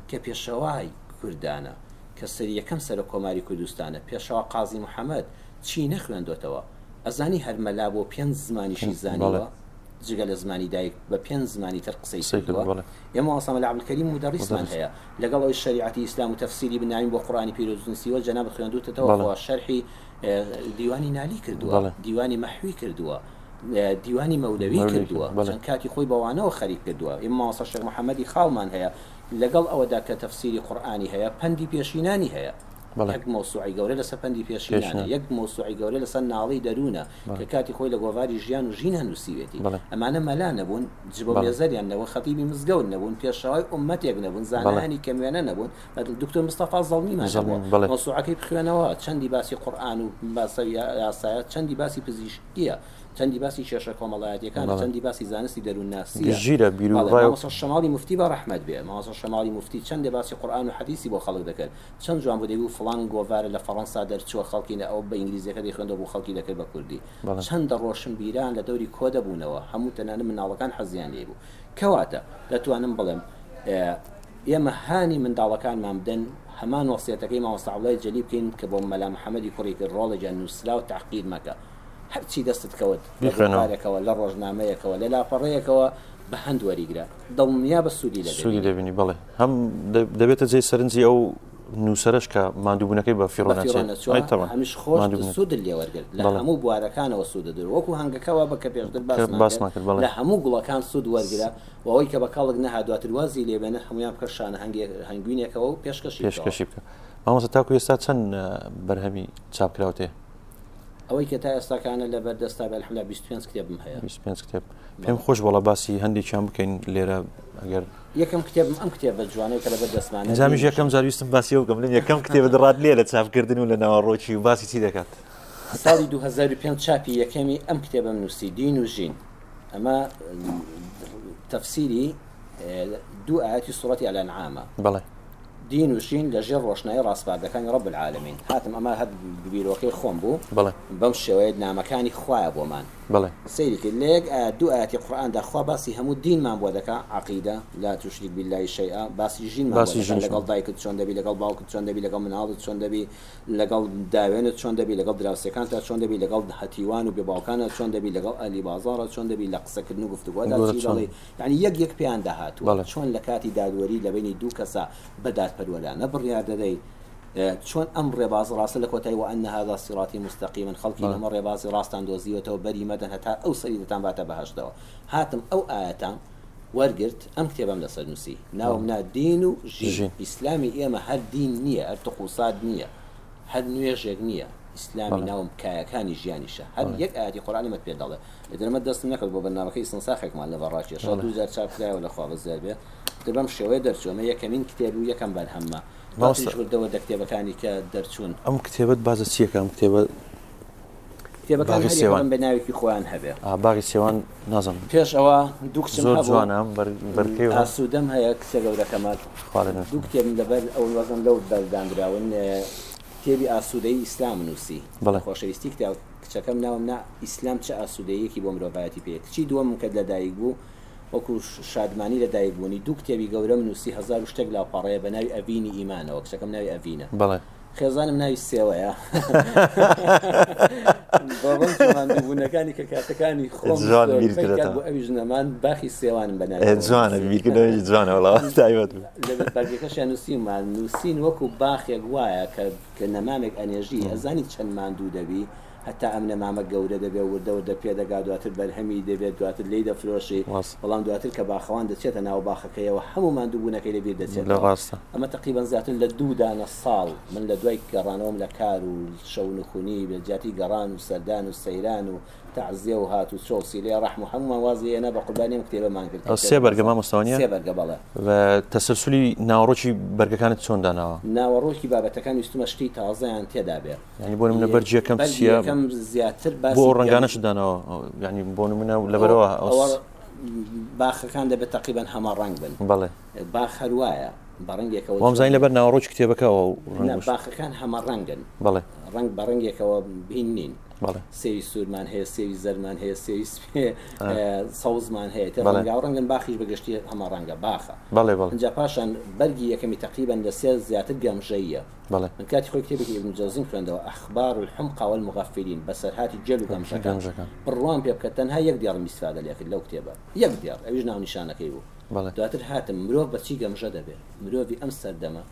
کە پێشەوای کوردانە کە سەر یەکەم سەرۆک کۆماری کوردستانە پێشەوا قازی محەمەد چی نەخوێندۆتەوە ئەزانی هەر مەلا بۆ پێنج زمانیشی زانیوە جگە لە زمانی دایک بە پێنج زمانی تر قسەی کردووە ئێمە مامۆستا مەلا عەبدولکەریم مودەڕیسمان هەیە لەگەڵ ئەوەی شەریعەتی ئیسلام و تەفسیری بناوین بۆ قورئانی پیرۆز نووسیوە جەنابت خوێندووتەتەوە خوا شەرحی دیوانی نالی کردووە دیوانی مەحوی کردووە دیوانی مەولەوی کردووە چەند کاتی خۆی بەوانەوە خەریک کردووە ئێمە مامۆستا شێخ محەممەدی خاڵمان هەیە لەگەڵ ئەوەدا کە تەفسیری قورئانی هەیە پەندی پێشینانی هەیە. یەک مەوسوعەی گەورە لەسەر پەندی پێشینانە، یەک مەوسوعەی گەورە لەسەر ناڵەی دەروونە کە کاتی خۆی لە گۆڤاری ژیان و ژینا نووسیوێتی. ئەمانە مەلا نەبوون، جبە و مێزەریان نەبوون، خەتیبی مزگەوت نەبوون، پێشەوای ئوممەتێک نەبوون، زانایانی کەموێنە نەبوون، دکتۆر مستەفا زەڵمیمان هەبووە. مەوسوعەکەی بخوێنەوە، چەندی باسی قورئان و باسی یاسایە، چەندی باسی پزیشکییە. چەندی باسی کێشە کۆمەڵایەتیەکانە، چەندی باسی زانستی دەروونناسیە. ژیرە بیرو بەڵێ ڕای و. مامۆستا شەماڵی موفتی بە ڕەحمەت بێ، مامۆستا شەماڵی موفتی چەندێ باسی قورئان و حەدیسی بۆ خەڵک دەکرد، چەند جوان بوو دەیگوت فڵان گۆڤارە لە فەڕەنسا دەرچووە خەڵکی نە ئەوە بە ئینگلیزیەکە دەیخوێندەوە بۆ خەڵکی دەکرد بە کوردی. بەڵێ. چەندە ڕۆشنبیران لە دەوری کۆ دەبوونەوە، هەموو تەنانەت منداڵەکان حەزیان لێی بوو. کەواتە دەتوانم بڵێم ئێمە هانی منداڵەکانمان بدەن هەمان وەسیەتەکەی مامۆستا عەبدوڵای جەلی بکەین کە بۆ مەلا محەمەدی کوڕی کرد، ڕۆڵە گیان نووسراو تەحقیر مەکە. هەرچی دەستت کەوت لە گۆڤارێکەوە، لە ڕۆژنامەیەکەوە، لە لاپەڕەیەکەوە بە هەند وەریگرە، دڵنیابە سوودی لێ سوودی دەبینی. بەڵێ هەم دەبێتە جێی سەرنجی ئەو نووسەرەش کە ماندووبوونەکەی بە فیڕۆ نەچێت. ئەی تەبعەن. هەمیش خۆشت سوودت لێ وەرگرت، لە هەموو بوارەکانەوە سوودت وەرگرت، وەکوو هەنگەکە وابە کە پێشتر باسمان کرد، لە هەموو گوڵەکان سوود وەرگرە و ئەوەی کە بە کەڵک نەهات دواتر وازی لێ بێنە، هەموویان بکە شانە هەنگوینێکەوە و پێشکەشی بکەوە. پێشکەشی بکە. مامۆستا تاکوو ئێستا چەند بەرهەمی چاپکراوت هەیە؟ ئەوەی کە تا ئێستاکانە لە بەر دەستا بێ الحمدللە 25 کتێبم هەیە. 25 کتێب. پێم خۆش وەڵا باسی هەندێکیان بکەین لێرە ئەگەر یەکەم کتێبم ئەم کتێبە جوانەی کە لەبەر دەستمانە. جامیش یەکەم جار ویستم باسی ئەو بکەم بڵێم یەکەم کتێبت ڕات لێ لە چاپکردن و لە ناوەڕۆکی و باسی چی دەکات؟ ساڵی 2005 چاپی یەکەمی ئەم کتێبەم نووسی دین و ژین. ئەمە تەفسیری دوو ئاەتی سوڕەتی ئەلەنعامە. بەڵێ. دین و ژین لە ژێر ڕۆشنایی ڕاسپاردەکانی رب العالمین هاتم ئەمە هەر بیرۆکەی خۆم بوو بەڵێ. بەم شێوەیە نامەکانی خوایە بۆمان بەڵێ. سەیری کرد لە یەک ئایەت دوو ئایەتی قورئاندا خوا باسی هەموو دینمان بۆ دەکا عەقیدە لا تشرک باللە شیئا باسی ژینمان بۆ باسی دەکا ژینیشمان. لەگەڵ دایکت چۆن دەبی لەگەڵ باوکت چۆن دەبی لەگەڵ مناڵت چۆن دەبی لەگەڵ داوێنت چۆن دەبی لەگەڵ دراوسێکانتا چۆن دەبی لەگەڵ هەتیوان و بێباوکانت چۆن دەبی لەگەڵ ئەهلی بازاڕت چۆن دەبی لە قسەکردن و گفتوگۆدا گۆرە چی چۆن. دەڵێی یانی یەک یەک پێیان داهاتووە بەڵێ. چۆن لە کاتی دادوەری لە بەینی دوو کەسا بە دادپەروەرانە بڕیار دەدەی، چۆن ئەم ڕێبازە ڕاستە لە کۆتایی وان هذا صراطی مستقیما خەڵکی بەڵێ. ئەمە ڕێبازی ڕاستان دۆزیوەتەوە بەری مەدەن هەتا ئەو سەری دەتانباتە بەهەشتەوە. هاتم ئەو ئایەتەم وەرگرت ئەم کتێبەم لەسەر نووسی ناوم بەڵێ. نا دین و ژین. ژین. ئیسلامی ئێمە هەر دین نییە، هەر تقوسات نییە، هەر نوێژێک نییە، ئیسلامی بەڵێ. ناوم کایەکانی ژیانیشە. هەر بەڵێ. یەک ئایەتی قورئانمت پێ دەڵێ. ئیتر ئەمە دەستم نەکەوت بۆ بەرنامەکەی ئیستنساخێکمان لەبەر ڕاکێشا بەڵێ. دوو جار چاپ کرایەوە لە خوا بەزیاد بێ. ئیتر بەم شێوەیە دەرچوو. ئەمە یەکەمین کتێب و یەکەم بەرهەممە. مامۆستا دواتریش وردە وردە کتێبەکانی کە دەرچوون. ئەم کتێبەت باس لە چییەکە؟ ئەم کتێبە کتێبەکان باغی هەر سێوان. یەکەم بە ناوێکی خۆیان هەبێ. ئا باغی سێوان نازانم. پێش ئەوە دوو کچم زۆر هەبوو. جوانە ئەم بەرکەی و ئاسوودەم هەیە کچە گەورەکەمە. خوا لێ نەکا. دوو کتێبم لەبەر ئەو وەزم لەو بەرداندراون. کتێبی ئاسوودەیی ئیسلام نووسی. بەڵێ. خۆشەویستی کتاب کچەکەم ناوم نا ئیسلام چ ئاسوودەییەکی بۆ مرۆڤایەتی پێیە. کچی دووەمم کە لەدایک بوو وەکو شادمانی لەدایک بوونی دوو کتێبی گەورەم نووسی 1000 و شتێک لاپەڕەیە بە ناوی ئەڤینی ئیمانەوە کچەکەم ناوی ئەڤینە. بەڵێ. خێزانم ناوی سێوەیە. بە ڕەنج و ماندووبوونەکانی کە کاتەکانی خۆم جوان زۆربەی بیر کات کردەتەوە. بۆ ئەویش نەمان باخی سێوانم بە ناوی ئێ ئەوە جوانە نووسی. بیرکردنەوەیەکی جوانە وەڵا تایبەت بوو. لە بەرگەکەشیان نووسیومان نووسین وەکو باخێک وایە کە کە نەمامێک ئەنێژی ئەزانی چەند ماندوو دەبی هەتا ئەم نەمامە گەورە دەبێ وردە وردە پێدەگا دواتر بەرهەمی دەبێت دواتر لێی دەفرۆشی ڕاستە. بەڵام دواتر کە باخەوان دەچێتە ناو باخەکەیەوە هەموو ماندووبوونەکەی لەبیر لە دەچێتەوە. ڕاستە. ئەمە تەقریبەن زیاتر لە دوو دانە ساڵ من لە دوای گەڕانەوەم لە کار و شەونخونی لە جیاتی گەڕان و سەردان و سەیران و تەعزیە و هات و چۆ و سیلەی ڕەحم و هەموومان وازی هێنا بە قوربانی ئەم کتێبەمان کرد کە ئەو سێ کتێبەکە بەرگە مامۆستا وانییە؟ سێ بەرگە بەڵێ. و تەسەلسولی ناوەڕۆکی بەرگەکانت چۆن داناوە؟ ناوەڕۆکی بابەتەکان ویستومە شتی تازەیان تێدا بێ. یعنی بۆ نمونە بەرگی یەکەم بەرگی چییە؟ یەکەم زیاتر بۆ باسی ئەو ڕەنگانەشت داناوە؟ یعنی بۆ نمونە لەبەرەوە ئەو ئەوە باخەکان دەبێت تەقریبەن هەمە ڕەنگ بن. بەڵێ. باخ هەر وایە بە ڕەنگێکەوە وام زانی لەبەر ناوەڕۆکی کتێبەکەوە و ڕەنگ نا، وش. باخەکان هەمە ڕەنگن. بەڵێ. ڕەنگ بە ڕەنگێکەوە بین نین. بەڵێ. سێوی سوورمان هەیە، سێوی زەردمان هەیە، سێوی سپێ، سەوزمان هەیە. تێ بەڵێ. ڕەنگاو ڕەنگن باخیش بەگشتی هەمە ڕەنگە باخە. بەڵێ، بەڵێ. ئینجا پاشان بەرگی یەکەمی تەقریبەن لە سێ زیاتر گەمژەییە. بەڵێ. من کاتی خۆی کتێبێکی ئیبن جەوزیم خوێندەوە ئەخبار الحمقى والمغفلین بەسەرهاتی گێل و گەمژەکان. گەمژەکان. بڕوام پێ بکە تەنها یەک دێڕم ئیستفادە لێ کرد لەو کتێبە، یەک دێڕ، ئەویش ناونیشانەکەی بوو. بەڵێ. دواتر هاتم مرۆڤ بە چی گەمژە دەبێ؟ مرۆڤی ئەم سەردەمە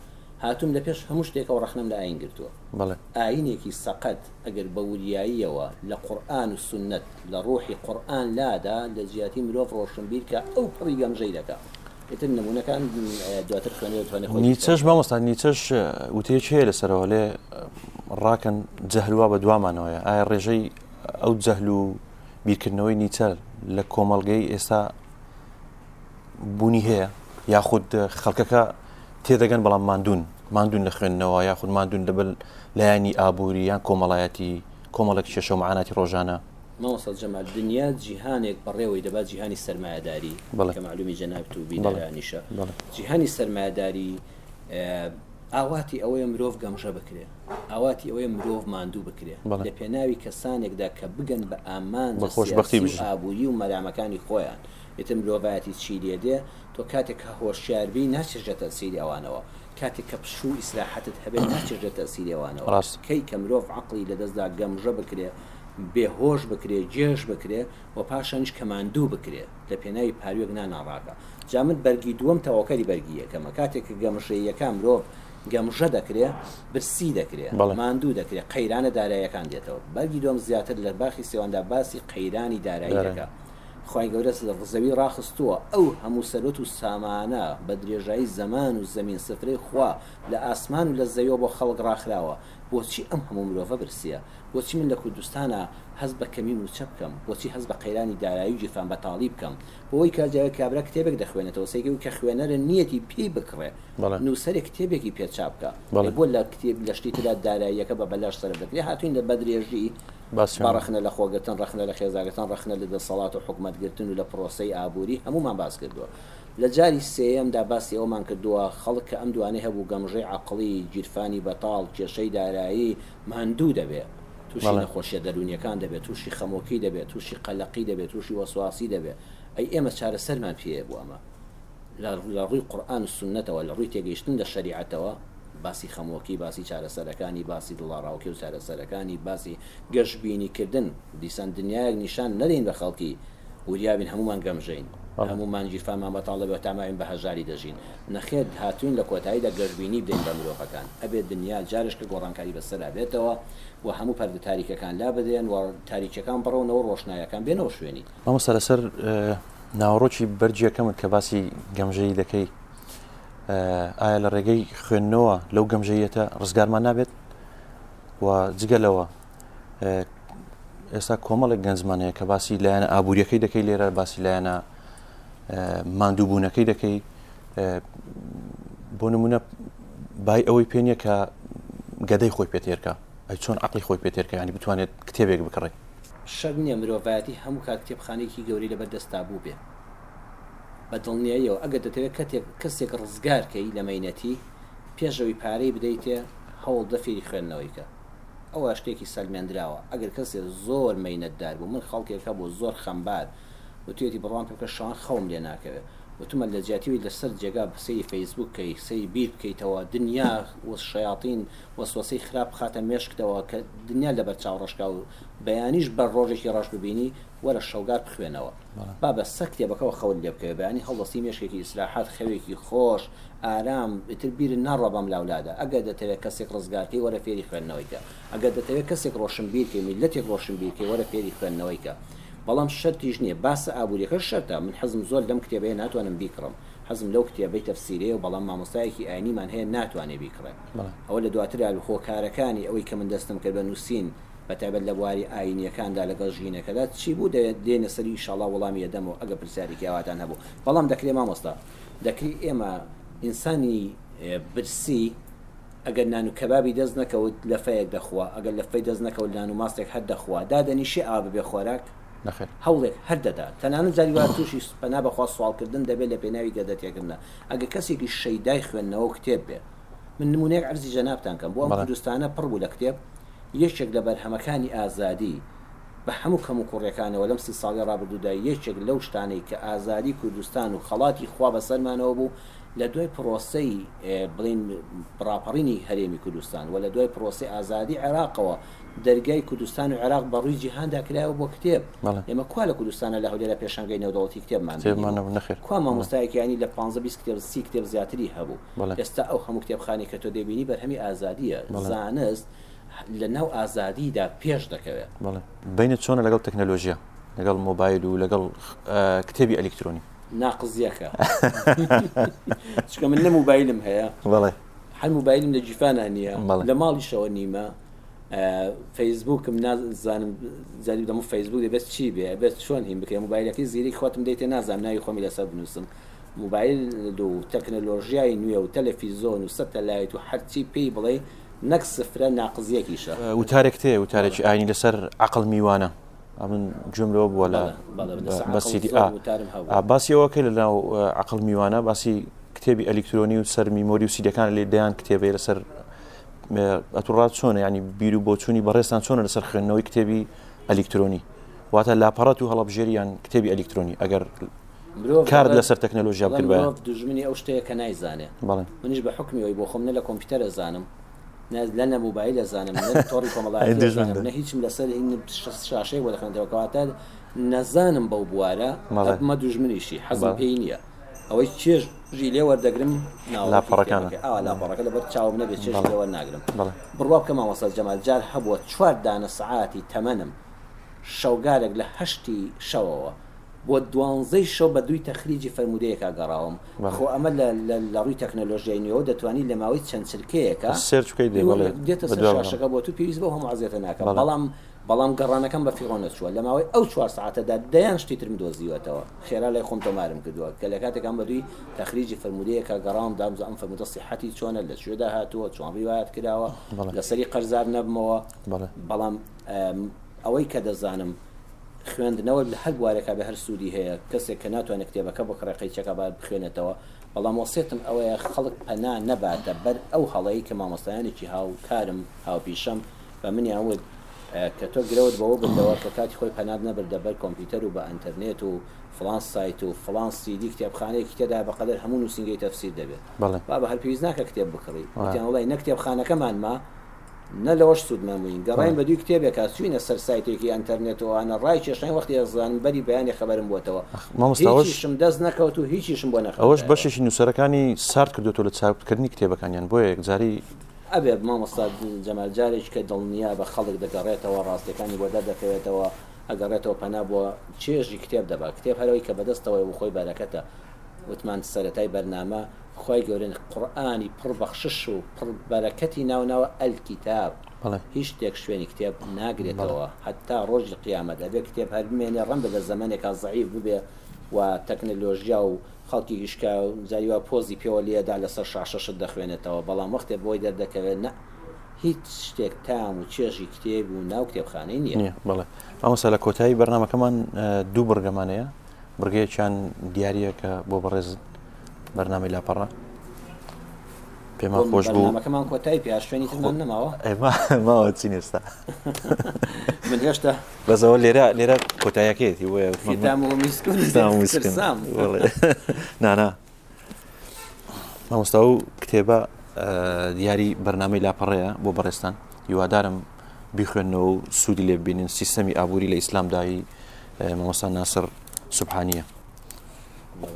هاتووم لە پێش هەموو شتێکەوە ڕەخنەم لە ئاین گرتووە. بەڵێ. ئاینێکی سەقەت ئەگەر بە وریاییەوە لە قورئان و سوننەت لە ڕوحی قورئان لادا لە جیاتی مرۆڤ ڕۆشنبیر کە ئەو پڕی گەمژەی دەکا. ئیتر نموونەکان دواتر خوێنەر دەتوانێت خۆی نیچەش مامۆستا نیچەش وتەیەکی هەیە لەسەرەوە لێ ڕاکەن جەهل وا بە دوامانەوەیە ئایا ڕێژەی ئەو جەهل و بیرکردنەوەی نیچە لە کۆمەڵگەی ئێستا بوونی هەیە یاخود خەڵکەکە تێدەگەن بەڵام ماندوون ماندوون لە خوێندنەوە یاخود ماندوون لەبەر لایەنی ئابووری یان کۆمەڵایەتی کۆمەڵێک کێشە و معاناتی ڕۆژانە. مامۆستا جەمال دنیا جیهانێک بەڕێوەی دەبات جیهانی سەرمایەداری بەڵێ کە مەعلومی جەنابت و بەڵێ بینەرانیشە بەڵێ جیهانی سەرمایەداری ئاواتی ئەوەیە مرۆڤ گەمژە بکرێ ئاواتی ئەوەیە مرۆڤ ماندوو بکرێ بەڵێ لە پێناوی کەسانێکدا کە بگەن بە بە ئامانجە خۆشبەختی سیاسی و بژین. ئابووری و مەرامەکانی خۆیان ئیتر مرۆڤایەتی چی لێ دێ تۆ کاتێک کە هۆشیار بی ناچێژە تەئسیری ئەوانەوە کاتێک کە پشوو و ئیسراحەتت هەبێ ناچێژە تەئسیری ئەوانەوە ڕاستە. کەی کە مرۆڤ عەقڵی لەدەست دا گەمژە بکرێ بێ هۆش بکرێ گێژ بکرێ و پاشانیش کە ماندوو بکرێ لە پێناوی پاروێک نانا ڕاکا جا من بەرگی دووەم تەواوکەری بەرگی یەکەمە کاتێک کە گەمژەییەکە مرۆڤ گەمژە دەکرێ برسی دەکرێ بەڵێ. ماندوو دەکرێ قەیرانە داراییەکان دێتەوە بەرگی دووەم زیاتر لە باخی سێواندا باسی قەیرانی دارایی دارایی. دەکا خوای گەورە زەوی ڕاخستووە ئەو هەموو سەروەت و سامانە بە درێژایی زەمان و زەمین سفرەی خوا لە ئاسمان و لە زەویەوە بۆ خەڵک ڕاخراوە بۆچی ئەم هەموو مرۆڤە برسیە بۆچی من لە کوردستانا هەست بە کەمی موچە بکەم بۆچی هەست بە قەیرانی دارایی و گیرفان بەتاڵی بکەم بۆوەی کە جارێک کابرا کتێبێک دەخوێنێتەوە سەیرکەی کە خوێنەرە نیەتی پێی بکڕێ بەڵێ. نوسەرێک کتێبێکی پێ چاپ بکا بەڵێ. ئەی بۆ لە کتێب لە شتی ترا داراییەکە بە بەلاش سەرف دەکرێ هاتوین لە بەدرێژی بە باسیان. ڕەخنە لە خۆگرتن، ڕەخنە لە خێزاگرتن، ڕەخنە لە دەسەڵات و حکومەت گرتن و لە پرۆسەی ئابووری هەموومان باس کردووە. لە جاری سێیەمدا باسی ئەوەمان کردووە خەڵک کە ئەم دوانەی هەبوو گەمژەی عەقڵی، گیرفانی بەتاڵ، کێشەی دارایی، ماندوو دەبێ، تووشی بەڵێ. نەخۆشیە دەروونیەکان دەبێ، تووشی خەمۆکی دەبێ، تووشی قەلەقی دەبێ، تووشی وەسواسی دەبێ. ئەی ئێمە چارەسەرمان پێیە بۆ ئەمە؟ لە لە ڕووی قورئان و سوننەتەوە، لە ڕووی تێگەیشتن لە شەریعەتەوە، باسی خەمۆکی، باسی چارەسەرەکانی، باسی دڵەڕاوکێ و چارەسەرەکانی، باسی گەشبینی کردن، دیسان دنیایەک نیشان نەدەین بە خەڵکی، وریا بین هەموومان گەمژەین، هەموومان گیرفانمان بەتاڵ دەبێ و تا ماوین بە هەژاری دەژین، نەخێر هاتووین لە کۆتاییدا گەشبینی بدەین بە مرۆڤەکان، ئەبێ دنیا جارێشکە گۆڕانکاری بەسەرا بێتەوە و هەموو پەردە تاریکەکان لابدرێن و تاریکیەکان بڕەونەوە ڕۆشنایەکان بێنەوە شوێنی. مامۆستا لەسەر ناوەڕۆکی بەرگیەکەمت کە باسی گەمژەیی دەکەی ئایا لە ڕێگەی خوێندنەوە لەو گەمژەیەتە ڕزگارمان نابێت و جگە لەوە ئێستا کۆمەڵێک گەنجمان هەیە کە باسی لایەنە ئابوووریەکەی دەکەی لێرە باسی لایەنە ماندووبوونەکەی دەکەی بۆ نمونە بای ئەوەی پێ نییە کە گەدەی خۆی پێتێرکە ئەی چۆن عقلی خۆی پێتێرکە ینی بتوانێت کتێبێک بکڕێت شەرت نییە مرۆڤایەتی هەموو کات کتێبخانەیەکی گەورەی لەبەر دەستا بووبێ. بە دڵنیاییەوە ئەگەر دەتەوێت کەتێک کەسێک ڕزگار کەی لە مەینەتی، پێش ئەوی پارەی بدەیتێ هەوڵ دە فێری خوێندنەوەی کە. ئەوە شتێکی سەلمێندراوە. ئەگەر کەسێ زۆر مەینەتدار بوو، من خەڵکێک هەبوو زۆر خەمبار، وتویەتی بڕوام پێ بکە شەوان خەوم لێ ناکەوێ. وتومە لە جیاتی وی لەسەر جێگا سەیری فەیسبووک کەی، سەیری بیر بکەیتەوە، دنیا و شەیاتین وەسوەسەی خراپ بخاتە مێشکتەوە کە دنیا لەبەر چاو ڕەش کا و بەیانیش بەر ڕۆژێکی ڕەش ببینی وەرە شەوگار بخوێنەوە با بە سەر کتێبەکەوە خەوت لێ بکەوێ بەیانی هەڵدەستی مێشکێکی ئیسراحەت خەوێکی خۆش ئارام ئیتر بیرت ناڕوا بەم لاولادا ئەگەر دەتەوێ کەسێک ڕزگار کەی وەرە فێری خوێندنەوەی کە ئەگەر دەتەوێ کەسێک ڕۆشنبیر کەی میللەتێک ڕۆشنبیر کەی وەرە فێری خوێندنەوەی کە بەڵام شەرتیش نییە باسە ئابووریەکەش شەرتە من حەزم زۆر لەم کتێبەیە ناتوانم بیکڕم حەزم لەو کتێبەی تەفسیرەیە و بەڵام مامۆستایەکی ئاینیمان هەیە ناتوانێ بیکڕێ ئەوە لە دواترا هۆکارەکانی ئەوەی کە من دەستم کرد بە نووسین بە تایبەت لە بواری ئاینیەکاندا لەگەڵ ژینەکەدا چی بوو دێینە سەری ئیشاڵا وەڵامی ئەدەمەوە ئەگەر پرسیارێکی ئاواتان هەبوو بەڵام دەکرێ مامۆستا دەکری ئێمە ئینسانی برسی ئەگەر نان و کەبابی دەست نەکەوت لەفەیەک دەخوا ئەگەر لەفەی دەست نەکەوت نان و ماستێک هەر دەخوا دادەنیشێ ئاوا ببێ خۆراک نەخێر. هەوڵێک هەر دەدا تەنانەت جاری وا تووشی پەنا بەخوا سواڵکردن دەبێت لە پێناوی گەدە تێکردنا ئەگەر کەسێکی شەیدای خوێندنەوە و کتێب بێ من نموونەیەک عەرزی جەنابتان کەم بۆ ئەم بەڵێ. کوردستانە پڕ بوو لە کتێب یەکێک لە بەرهەمەکانی ئازادی بە هەموو کەموکوڕیەکانەوە لەم سی ساڵی ڕابردوودا یەکێک لەو شتانەی کە ئازادی کوردستان و خەڵاتی خوا بەسەرمانەوە بوو لە دوای پرۆسەی بڵێین ڕاپەڕینی هەرێمی کوردستان و لە دوای پرۆسەی ئازادی عێراقەوە دەرگای کوردستان و عێراق بە ڕووی جیهاندا کرایەوە بۆ کتێب. بەڵێ. ئێمە کوا لە کوردستانا لە هەولێرا پێشانگای نێودەوڵەتی کتێبمان کتێبمان بینیبوو؟ نەبوو نەخێر. کوا بەڵێ. مامۆستایەک یانی لە پانزە 20 کتێب سی کتێب زیاتری هەبوو؟ بەڵێ. ئێستا ئەو هەموو کتێبخانەی کە تۆ دەیبینی بەرهەمی ئازادییە. بەڵێ. زانست لە ناو ئازادیدا پێش دەکەوێ. بەڵێ. بەینت چۆنە لەگەڵ تەکنەلۆژیا؟ لەگەڵ مۆبایل و لەگەڵ کتێبی ئەلیکترۆنی؟ ناقزیەکە چونکە من نە موبایلم هەیە بەڵێ هەر موبایلم لە گیرفانا نییە بەڵێ. لە ماڵیشەوە نیمە فەیسبوکم نازانم جاری دەمو فەیسبوک دەبێت چی بێ ئەبێت چۆن هین بکرێ موبایلەکەی زیرەکی خۆتم دەیتێ نازانم ناوی خۆمی لەسەر بنووسم موبایل و تەکنەلۆژیای نوێ و تەلەفیزۆن و سەتەلایت و هەرچی پێی بڵێ نەک سفرە ناقزیەکیشە. وتارێک تێ وتارێکی ئاینی لەسەر عەقڵ میوانە ئەمن گوێم لەوە بووە لە بە سیدی ئا باسی ئەوە کەی لە ناو عەقڵ میوانە باسی کتێبی ئەلیکترۆنی و سەر میمۆری و سیدەکان لێ دەیان کتێبەیە لەسەر ئەتوڕات چۆنە ینی بیر و بۆچوونی بەڕێزتان چۆنە لەسەر خوێندنەوەی کتێبی ئەلیکترۆنی واتە لاپەڕەت و هەڵەبژێری یان کتێبی ئەلیکترۆنی ئەگەر کارت لەسەر تەکنەلۆژیا بکردبایە. مرۆڤ دوژمنی ئەو شتەیە کە نایزانێ. منیش بە حوکمی ئەوەی بۆ خۆم نە لە کۆمپیوتەر ئەزانم نە لە نە موبایل ئەزانم نە تۆڕی کۆمەڵایەتی ئەزانم نە هیچم لەسەر شاشەیەک بۆ دەخوێندەوە کەواتە نەزانم بەو بوارە ئەبمە دوژمنیشی حەزم پێی نییە. ئەوەی چێژی لێ وەردەگرم لاپەڕەکانە ئاوا لاپەڕەکە لەبەر چاوم نەبێت چێژی لێ وەرناگرم. بڕوا بکە مامۆستا جەمال جار هەبووە چوار دانە سەعاتی تەمەنم شەوگارێک لە هەشتی شەوەوە بۆ دوانزەی شەو بە دووی تەخریجی فەرموودەیەکا گەڕاوم خۆ ئەمە لە لە ڕووی تەکنەلۆژیای نوێوە دەتوانی لە ماوەی چەند چرکەیەکا search بکەیت دێ بەڵێ دێتە سەر شاشەکە بۆ تو پێویست بەو هەموو عەزێتە ناکا بەڵام بەڵام گەڕانەکەم بە فیڕۆ نەچووە لە ماوەی ئەو چوار سەعاتەدا دەیان شتی ترم دۆزیوەتەوە خێرا لای خۆم تۆمارم کردووە کە لە کاتێکام بە دووی تەخریجی فەرموودەیەکا گەڕاوم دامزا ئەم فەرموودە سیحەتی چۆنە لە کوێدا هاتووە چۆن ڕیوایەت کراوە لەسەری قەرزار نەبمەوە بەڵام ئەوەی کە دەزانم خوێندنەوە لە هەر بوارێکا بێ هەر سوودی هەیە کەسێک کە ناتوانێت کتێبەکە بکڕێ قەیچەکە با بخوێنێتەوە بەڵام وەسێتم ئەوەیە خەڵک پەنا نەباتە بەر ئەو هەڵەی کە مامۆستایانێکی هاوکارم هاوپیشەم بە منیان وت کە تۆ گرەوت بەوە بردەوە کە کاتی خۆی پەنات نەبردە بەر کۆمپیوتەر و بە ئەنتەرنێت و فڵان سایت و فڵان سیدی کتێبخانەیەکی تێدایە بەقەدەر هەموو نووسینگەی تەفسیر دەبێت بابە هەر پێویست ناکە کتێب بکڕی وتیان وەڵای نە کتێبخانەکەمان ما نە لەوەش سوودمەند بووین گەڕاین بە دووی کتێبێکا چووینە سەر سایتێکی ئەنتەرنێت و ئەوانە ڕایکێشاین وەختی ئەزانم بەری بەیانی خەبەرم بۆتەوە مامۆستا ئەوەش هیچیشم دەست نەکەوت و هیچیشم بۆ ئەوەش نەخوێندرایەوە. بەشێکی نووسەرەکانی سارد کردوێتەوە لە چاپکردنی کتێبەکانیان بۆیە یەکجاری ئەبێ مامۆستا جەمال جارێکی کە دڵنیا بە خەڵک دەگەڕێتەوە ڕاستیەکانی بۆ دەردەکەوێتەوە ئەگەڕێتەوە پەنا بۆ چێژی کتێب دەبا کتێب هەرەوەی کە بەدەستەوەیە و خۆی بەرەکەتە وتمان سەرەتای بەرنامە خوای گەورە قورئانی پڕ بەخشش و پڕ بەرەکەتی ناو ناوە الکتاب بەڵێ. هیچ شتێک شوێنی کتێب بەڵێ. ناگرێتەوە هەتا ڕۆژی قیامەت ئەبێ کتێب هەر بمێنێ ڕەنبە لە زەمەنێکا زەعیف ببێ و تەکنەلۆژیا و خەڵکی هیشکا جاری وا پۆزی پێوە لێدا لەسەر شاشە شت دەخوێنێتەوە بەڵام وەختێ بۆی دەردەکەوێت نا هیچ شتێک تام و چێژی کتێب و ناو کتێبخانەی نییە. نییە بەڵێ مامۆستا لە کۆتایی بەرنامەکەمان دوو بڕگەمان هەیە بڕگەیەکیان دیارییە کە بۆ بەڕێزت بەرنامەی لاپەڕە پێمان خۆش بوو بەرنامەکەمان کۆتایی پێ شوێنی ترمان نەماوە ماوە چین ئێستا من هێشتا بەسەوە لێرە لێرە کۆتایەکەیەتی بۆیە نانا مامۆستا و کتێبە دیاری بەرنامەی لاپەڕەیە بۆ بەڕێستان هیوادارم بیخوێنەوە و سوودی لێ ببینن سیستەمی ئابووری لە ئیسلامدایی مامۆستا ناسر سوبحانیە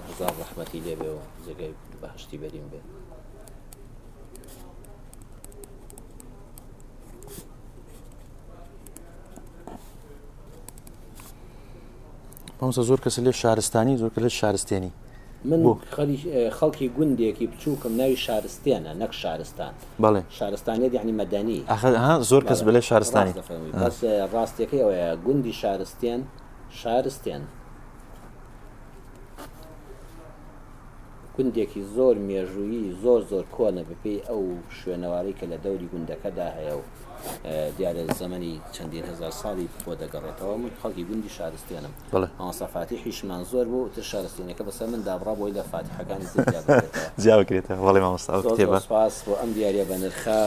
هەزار ڕەحمەتی لێ بێ و جێگای بەهەشتی بەرین بێ. مامۆستا زۆر کەس لێ شارستانی زۆر کەس لێ شارستێنی من خەڵکی گوندێکی بچووکم ناوی شارستێنە نەک شارستان بەڵێ شارستانیت یعنی مەدەنی ها زۆر کەس بەلێ شارستانی بەس ڕاستیەکەی ئەوەیە گوندی شارستێن شارستێن گوندێکی زۆر مێژوویی زۆر زۆر کۆنە بەپێی ئەو شوێنەوارەی کە لە دەوری گوندەکەدا هەیە و دیارە زەمەنی چەندین هەزار ساڵی بۆ دەگەڕێتەوە من خەڵکی گوندی شارستێنم بەڵێ. مامۆستا فاتیحیشمان زۆر بوو ئیتر شارستێنەکە بەسەر من دابڕا بۆی لە فاتیحەکانی تر جیا بکرێتەوە. جیا بکرێتەوە بەڵێ مامۆستا ئەو زۆر زۆر کتێبە. سوپاس بۆ ئەم دیاریە بەنرخە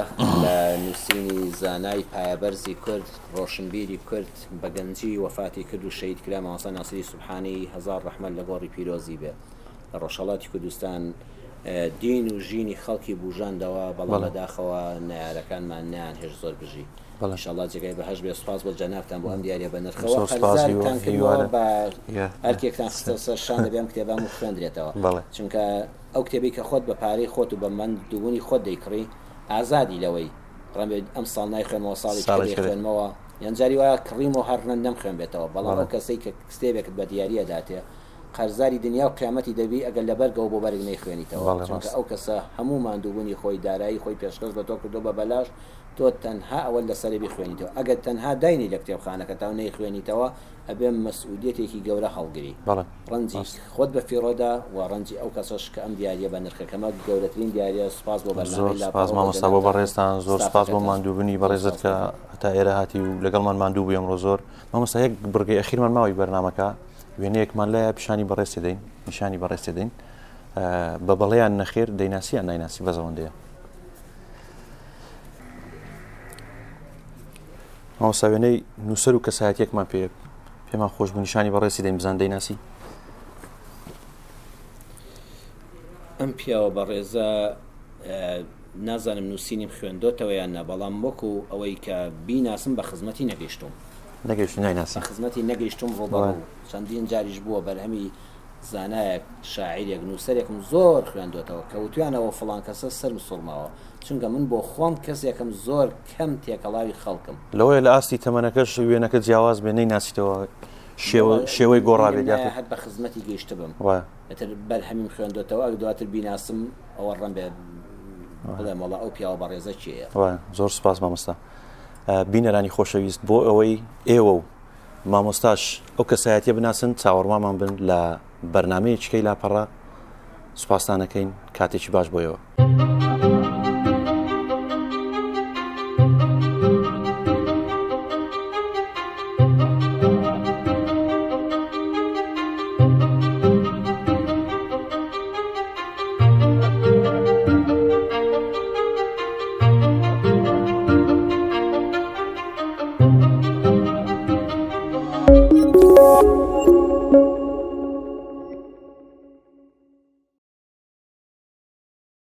لە نووسینی زانای پایەبەرزی کورد ڕۆشنبیری کورد بە گەنجی وەفاتی کرد و شەهید کرا مامۆستا ناسری سوبحانی هەزار ڕەحمەت لە گۆڕی پیرۆزی بێ لە ڕۆژهەڵاتی کوردستان دین و ژینی خەڵکی بوژاندەوە بەڵام بەداخەوە نەیارەکانمان نەیان هێشت زۆر بژی ئیشەڵا جێگای بەهەشت بێ سوپاس بۆ جەنابتان بۆ ئەم دیاریە بەنرخەوە قەرزارتان کردمەوە بە ئەرکێکتان خستە سەر شان دەبێ ئەم کتێبە هەموو بخوێندرێتەوە چونکە ئەو کتێبەی کە خۆت بە پارەی خۆت و بە مەندووبوونی خۆت دەیکڕی ئازادی لەوەی ڕەنگە ئەم ساڵ نایخوێنمەوە ساڵی تر قەرزاری دنیا و قیامەتی دەبی ئەگەر لە بەرگەوە بۆ بەرگ نەیخوێنیتەوە بەڵێ چونکە ڕاستە. ئەو کەسە هەموو ماندووبوونی خۆی دارایی خۆی پێشکەش بە تۆ کردووە بە بەلاش تۆ تەنها ئەوەت لەسەرە بیخوێنیتەوە ئەگەر تەنها داینێی لە کتێبخانەکەتا و نەیخوێنیتەوە ئەبێ مەسئولیەتێکی گەورە هەڵگری بەڵێ ڕەنجی ڕاستە. خۆت بە فیڕۆدا و ڕەنجی ئەو کەسەش کە ئەم دیاریە بە نرخەکەمە گەورەترین دیاریە سوپاس بۆ زۆر بەرنامەی سوپاس لاپەڕە بۆ مامۆستا بۆ جەنابتان و بەڕێزتان زۆر سوپاس بۆ ستافەکەتان ماندووبنی زۆر بەڕێزت سوپاس کە دەکەم. هەتا ئێرە هاتی و لەگەڵمان ماندوو بووی ئەمڕۆ زۆر مامۆستا یەک بڕگەی ئەخیرمان ماوەی بەرنامەکە وێنەیەکمان لایە پیشانی بەڕێز تێدەین نیشانی بەڕێز تێدەین بە بەڵێ یان نەخێر دەیناسی یان نایناسی بەس ئەوەندەیە مامۆستا وێنەی نووسەر و کەسایەتیەکمان پێ پێمان خۆش بوو نیشانی بەڕێزی دەین بزان دەیناسی ئەم پیاوە بەڕێزە نازانم نووسینیم خوێندۆتەوە یان نا بەڵام وەکو ئەوەی کە بیناسم بە خزمەتی نەگەیشتوم. نەگەیشتوی نایناسی. بە خزمەتی نەگەیشتوم ڕووبەڕوو چەندین جاریش بووە بەرهەمی زانایەک شاعیرێک نووسەرێکم زۆر خوێندۆتەوە کە وتویانە ئەوە فڵان کەسە سەرم سوڕماوە چونکە من بۆ خۆم کەسێکم زۆر کەم تێکەڵاوی خەڵکم. لەوەیە لە ئاستی تەمەنەکەش وێنەکە جیاواز بێ نەیناسیتەوە شێوە شێوەی گۆڕابێت بیرم نایە یاخود هەر بە خزمەتی گەیشتبم وایە. ئیتر بەرهەمیم خوێندۆتەوە ئەگەر دواتر بیناسم ئەوە ڕەنبێ بڵێم وەڵا ئەو پیاوە بەڕێزە کێیە. وایە زۆر سوپاس مامۆستا. بینەرانی خۆشەویست بۆ ئەوەی ئێوە و مامۆستاش ئەو کەسایەتیە بناسن چاوەڕوانمان بن لە بەرنمەیەکی کەی لاپەڕە سوپاستانەکەین کاتێکی باش بۆ ئێوە.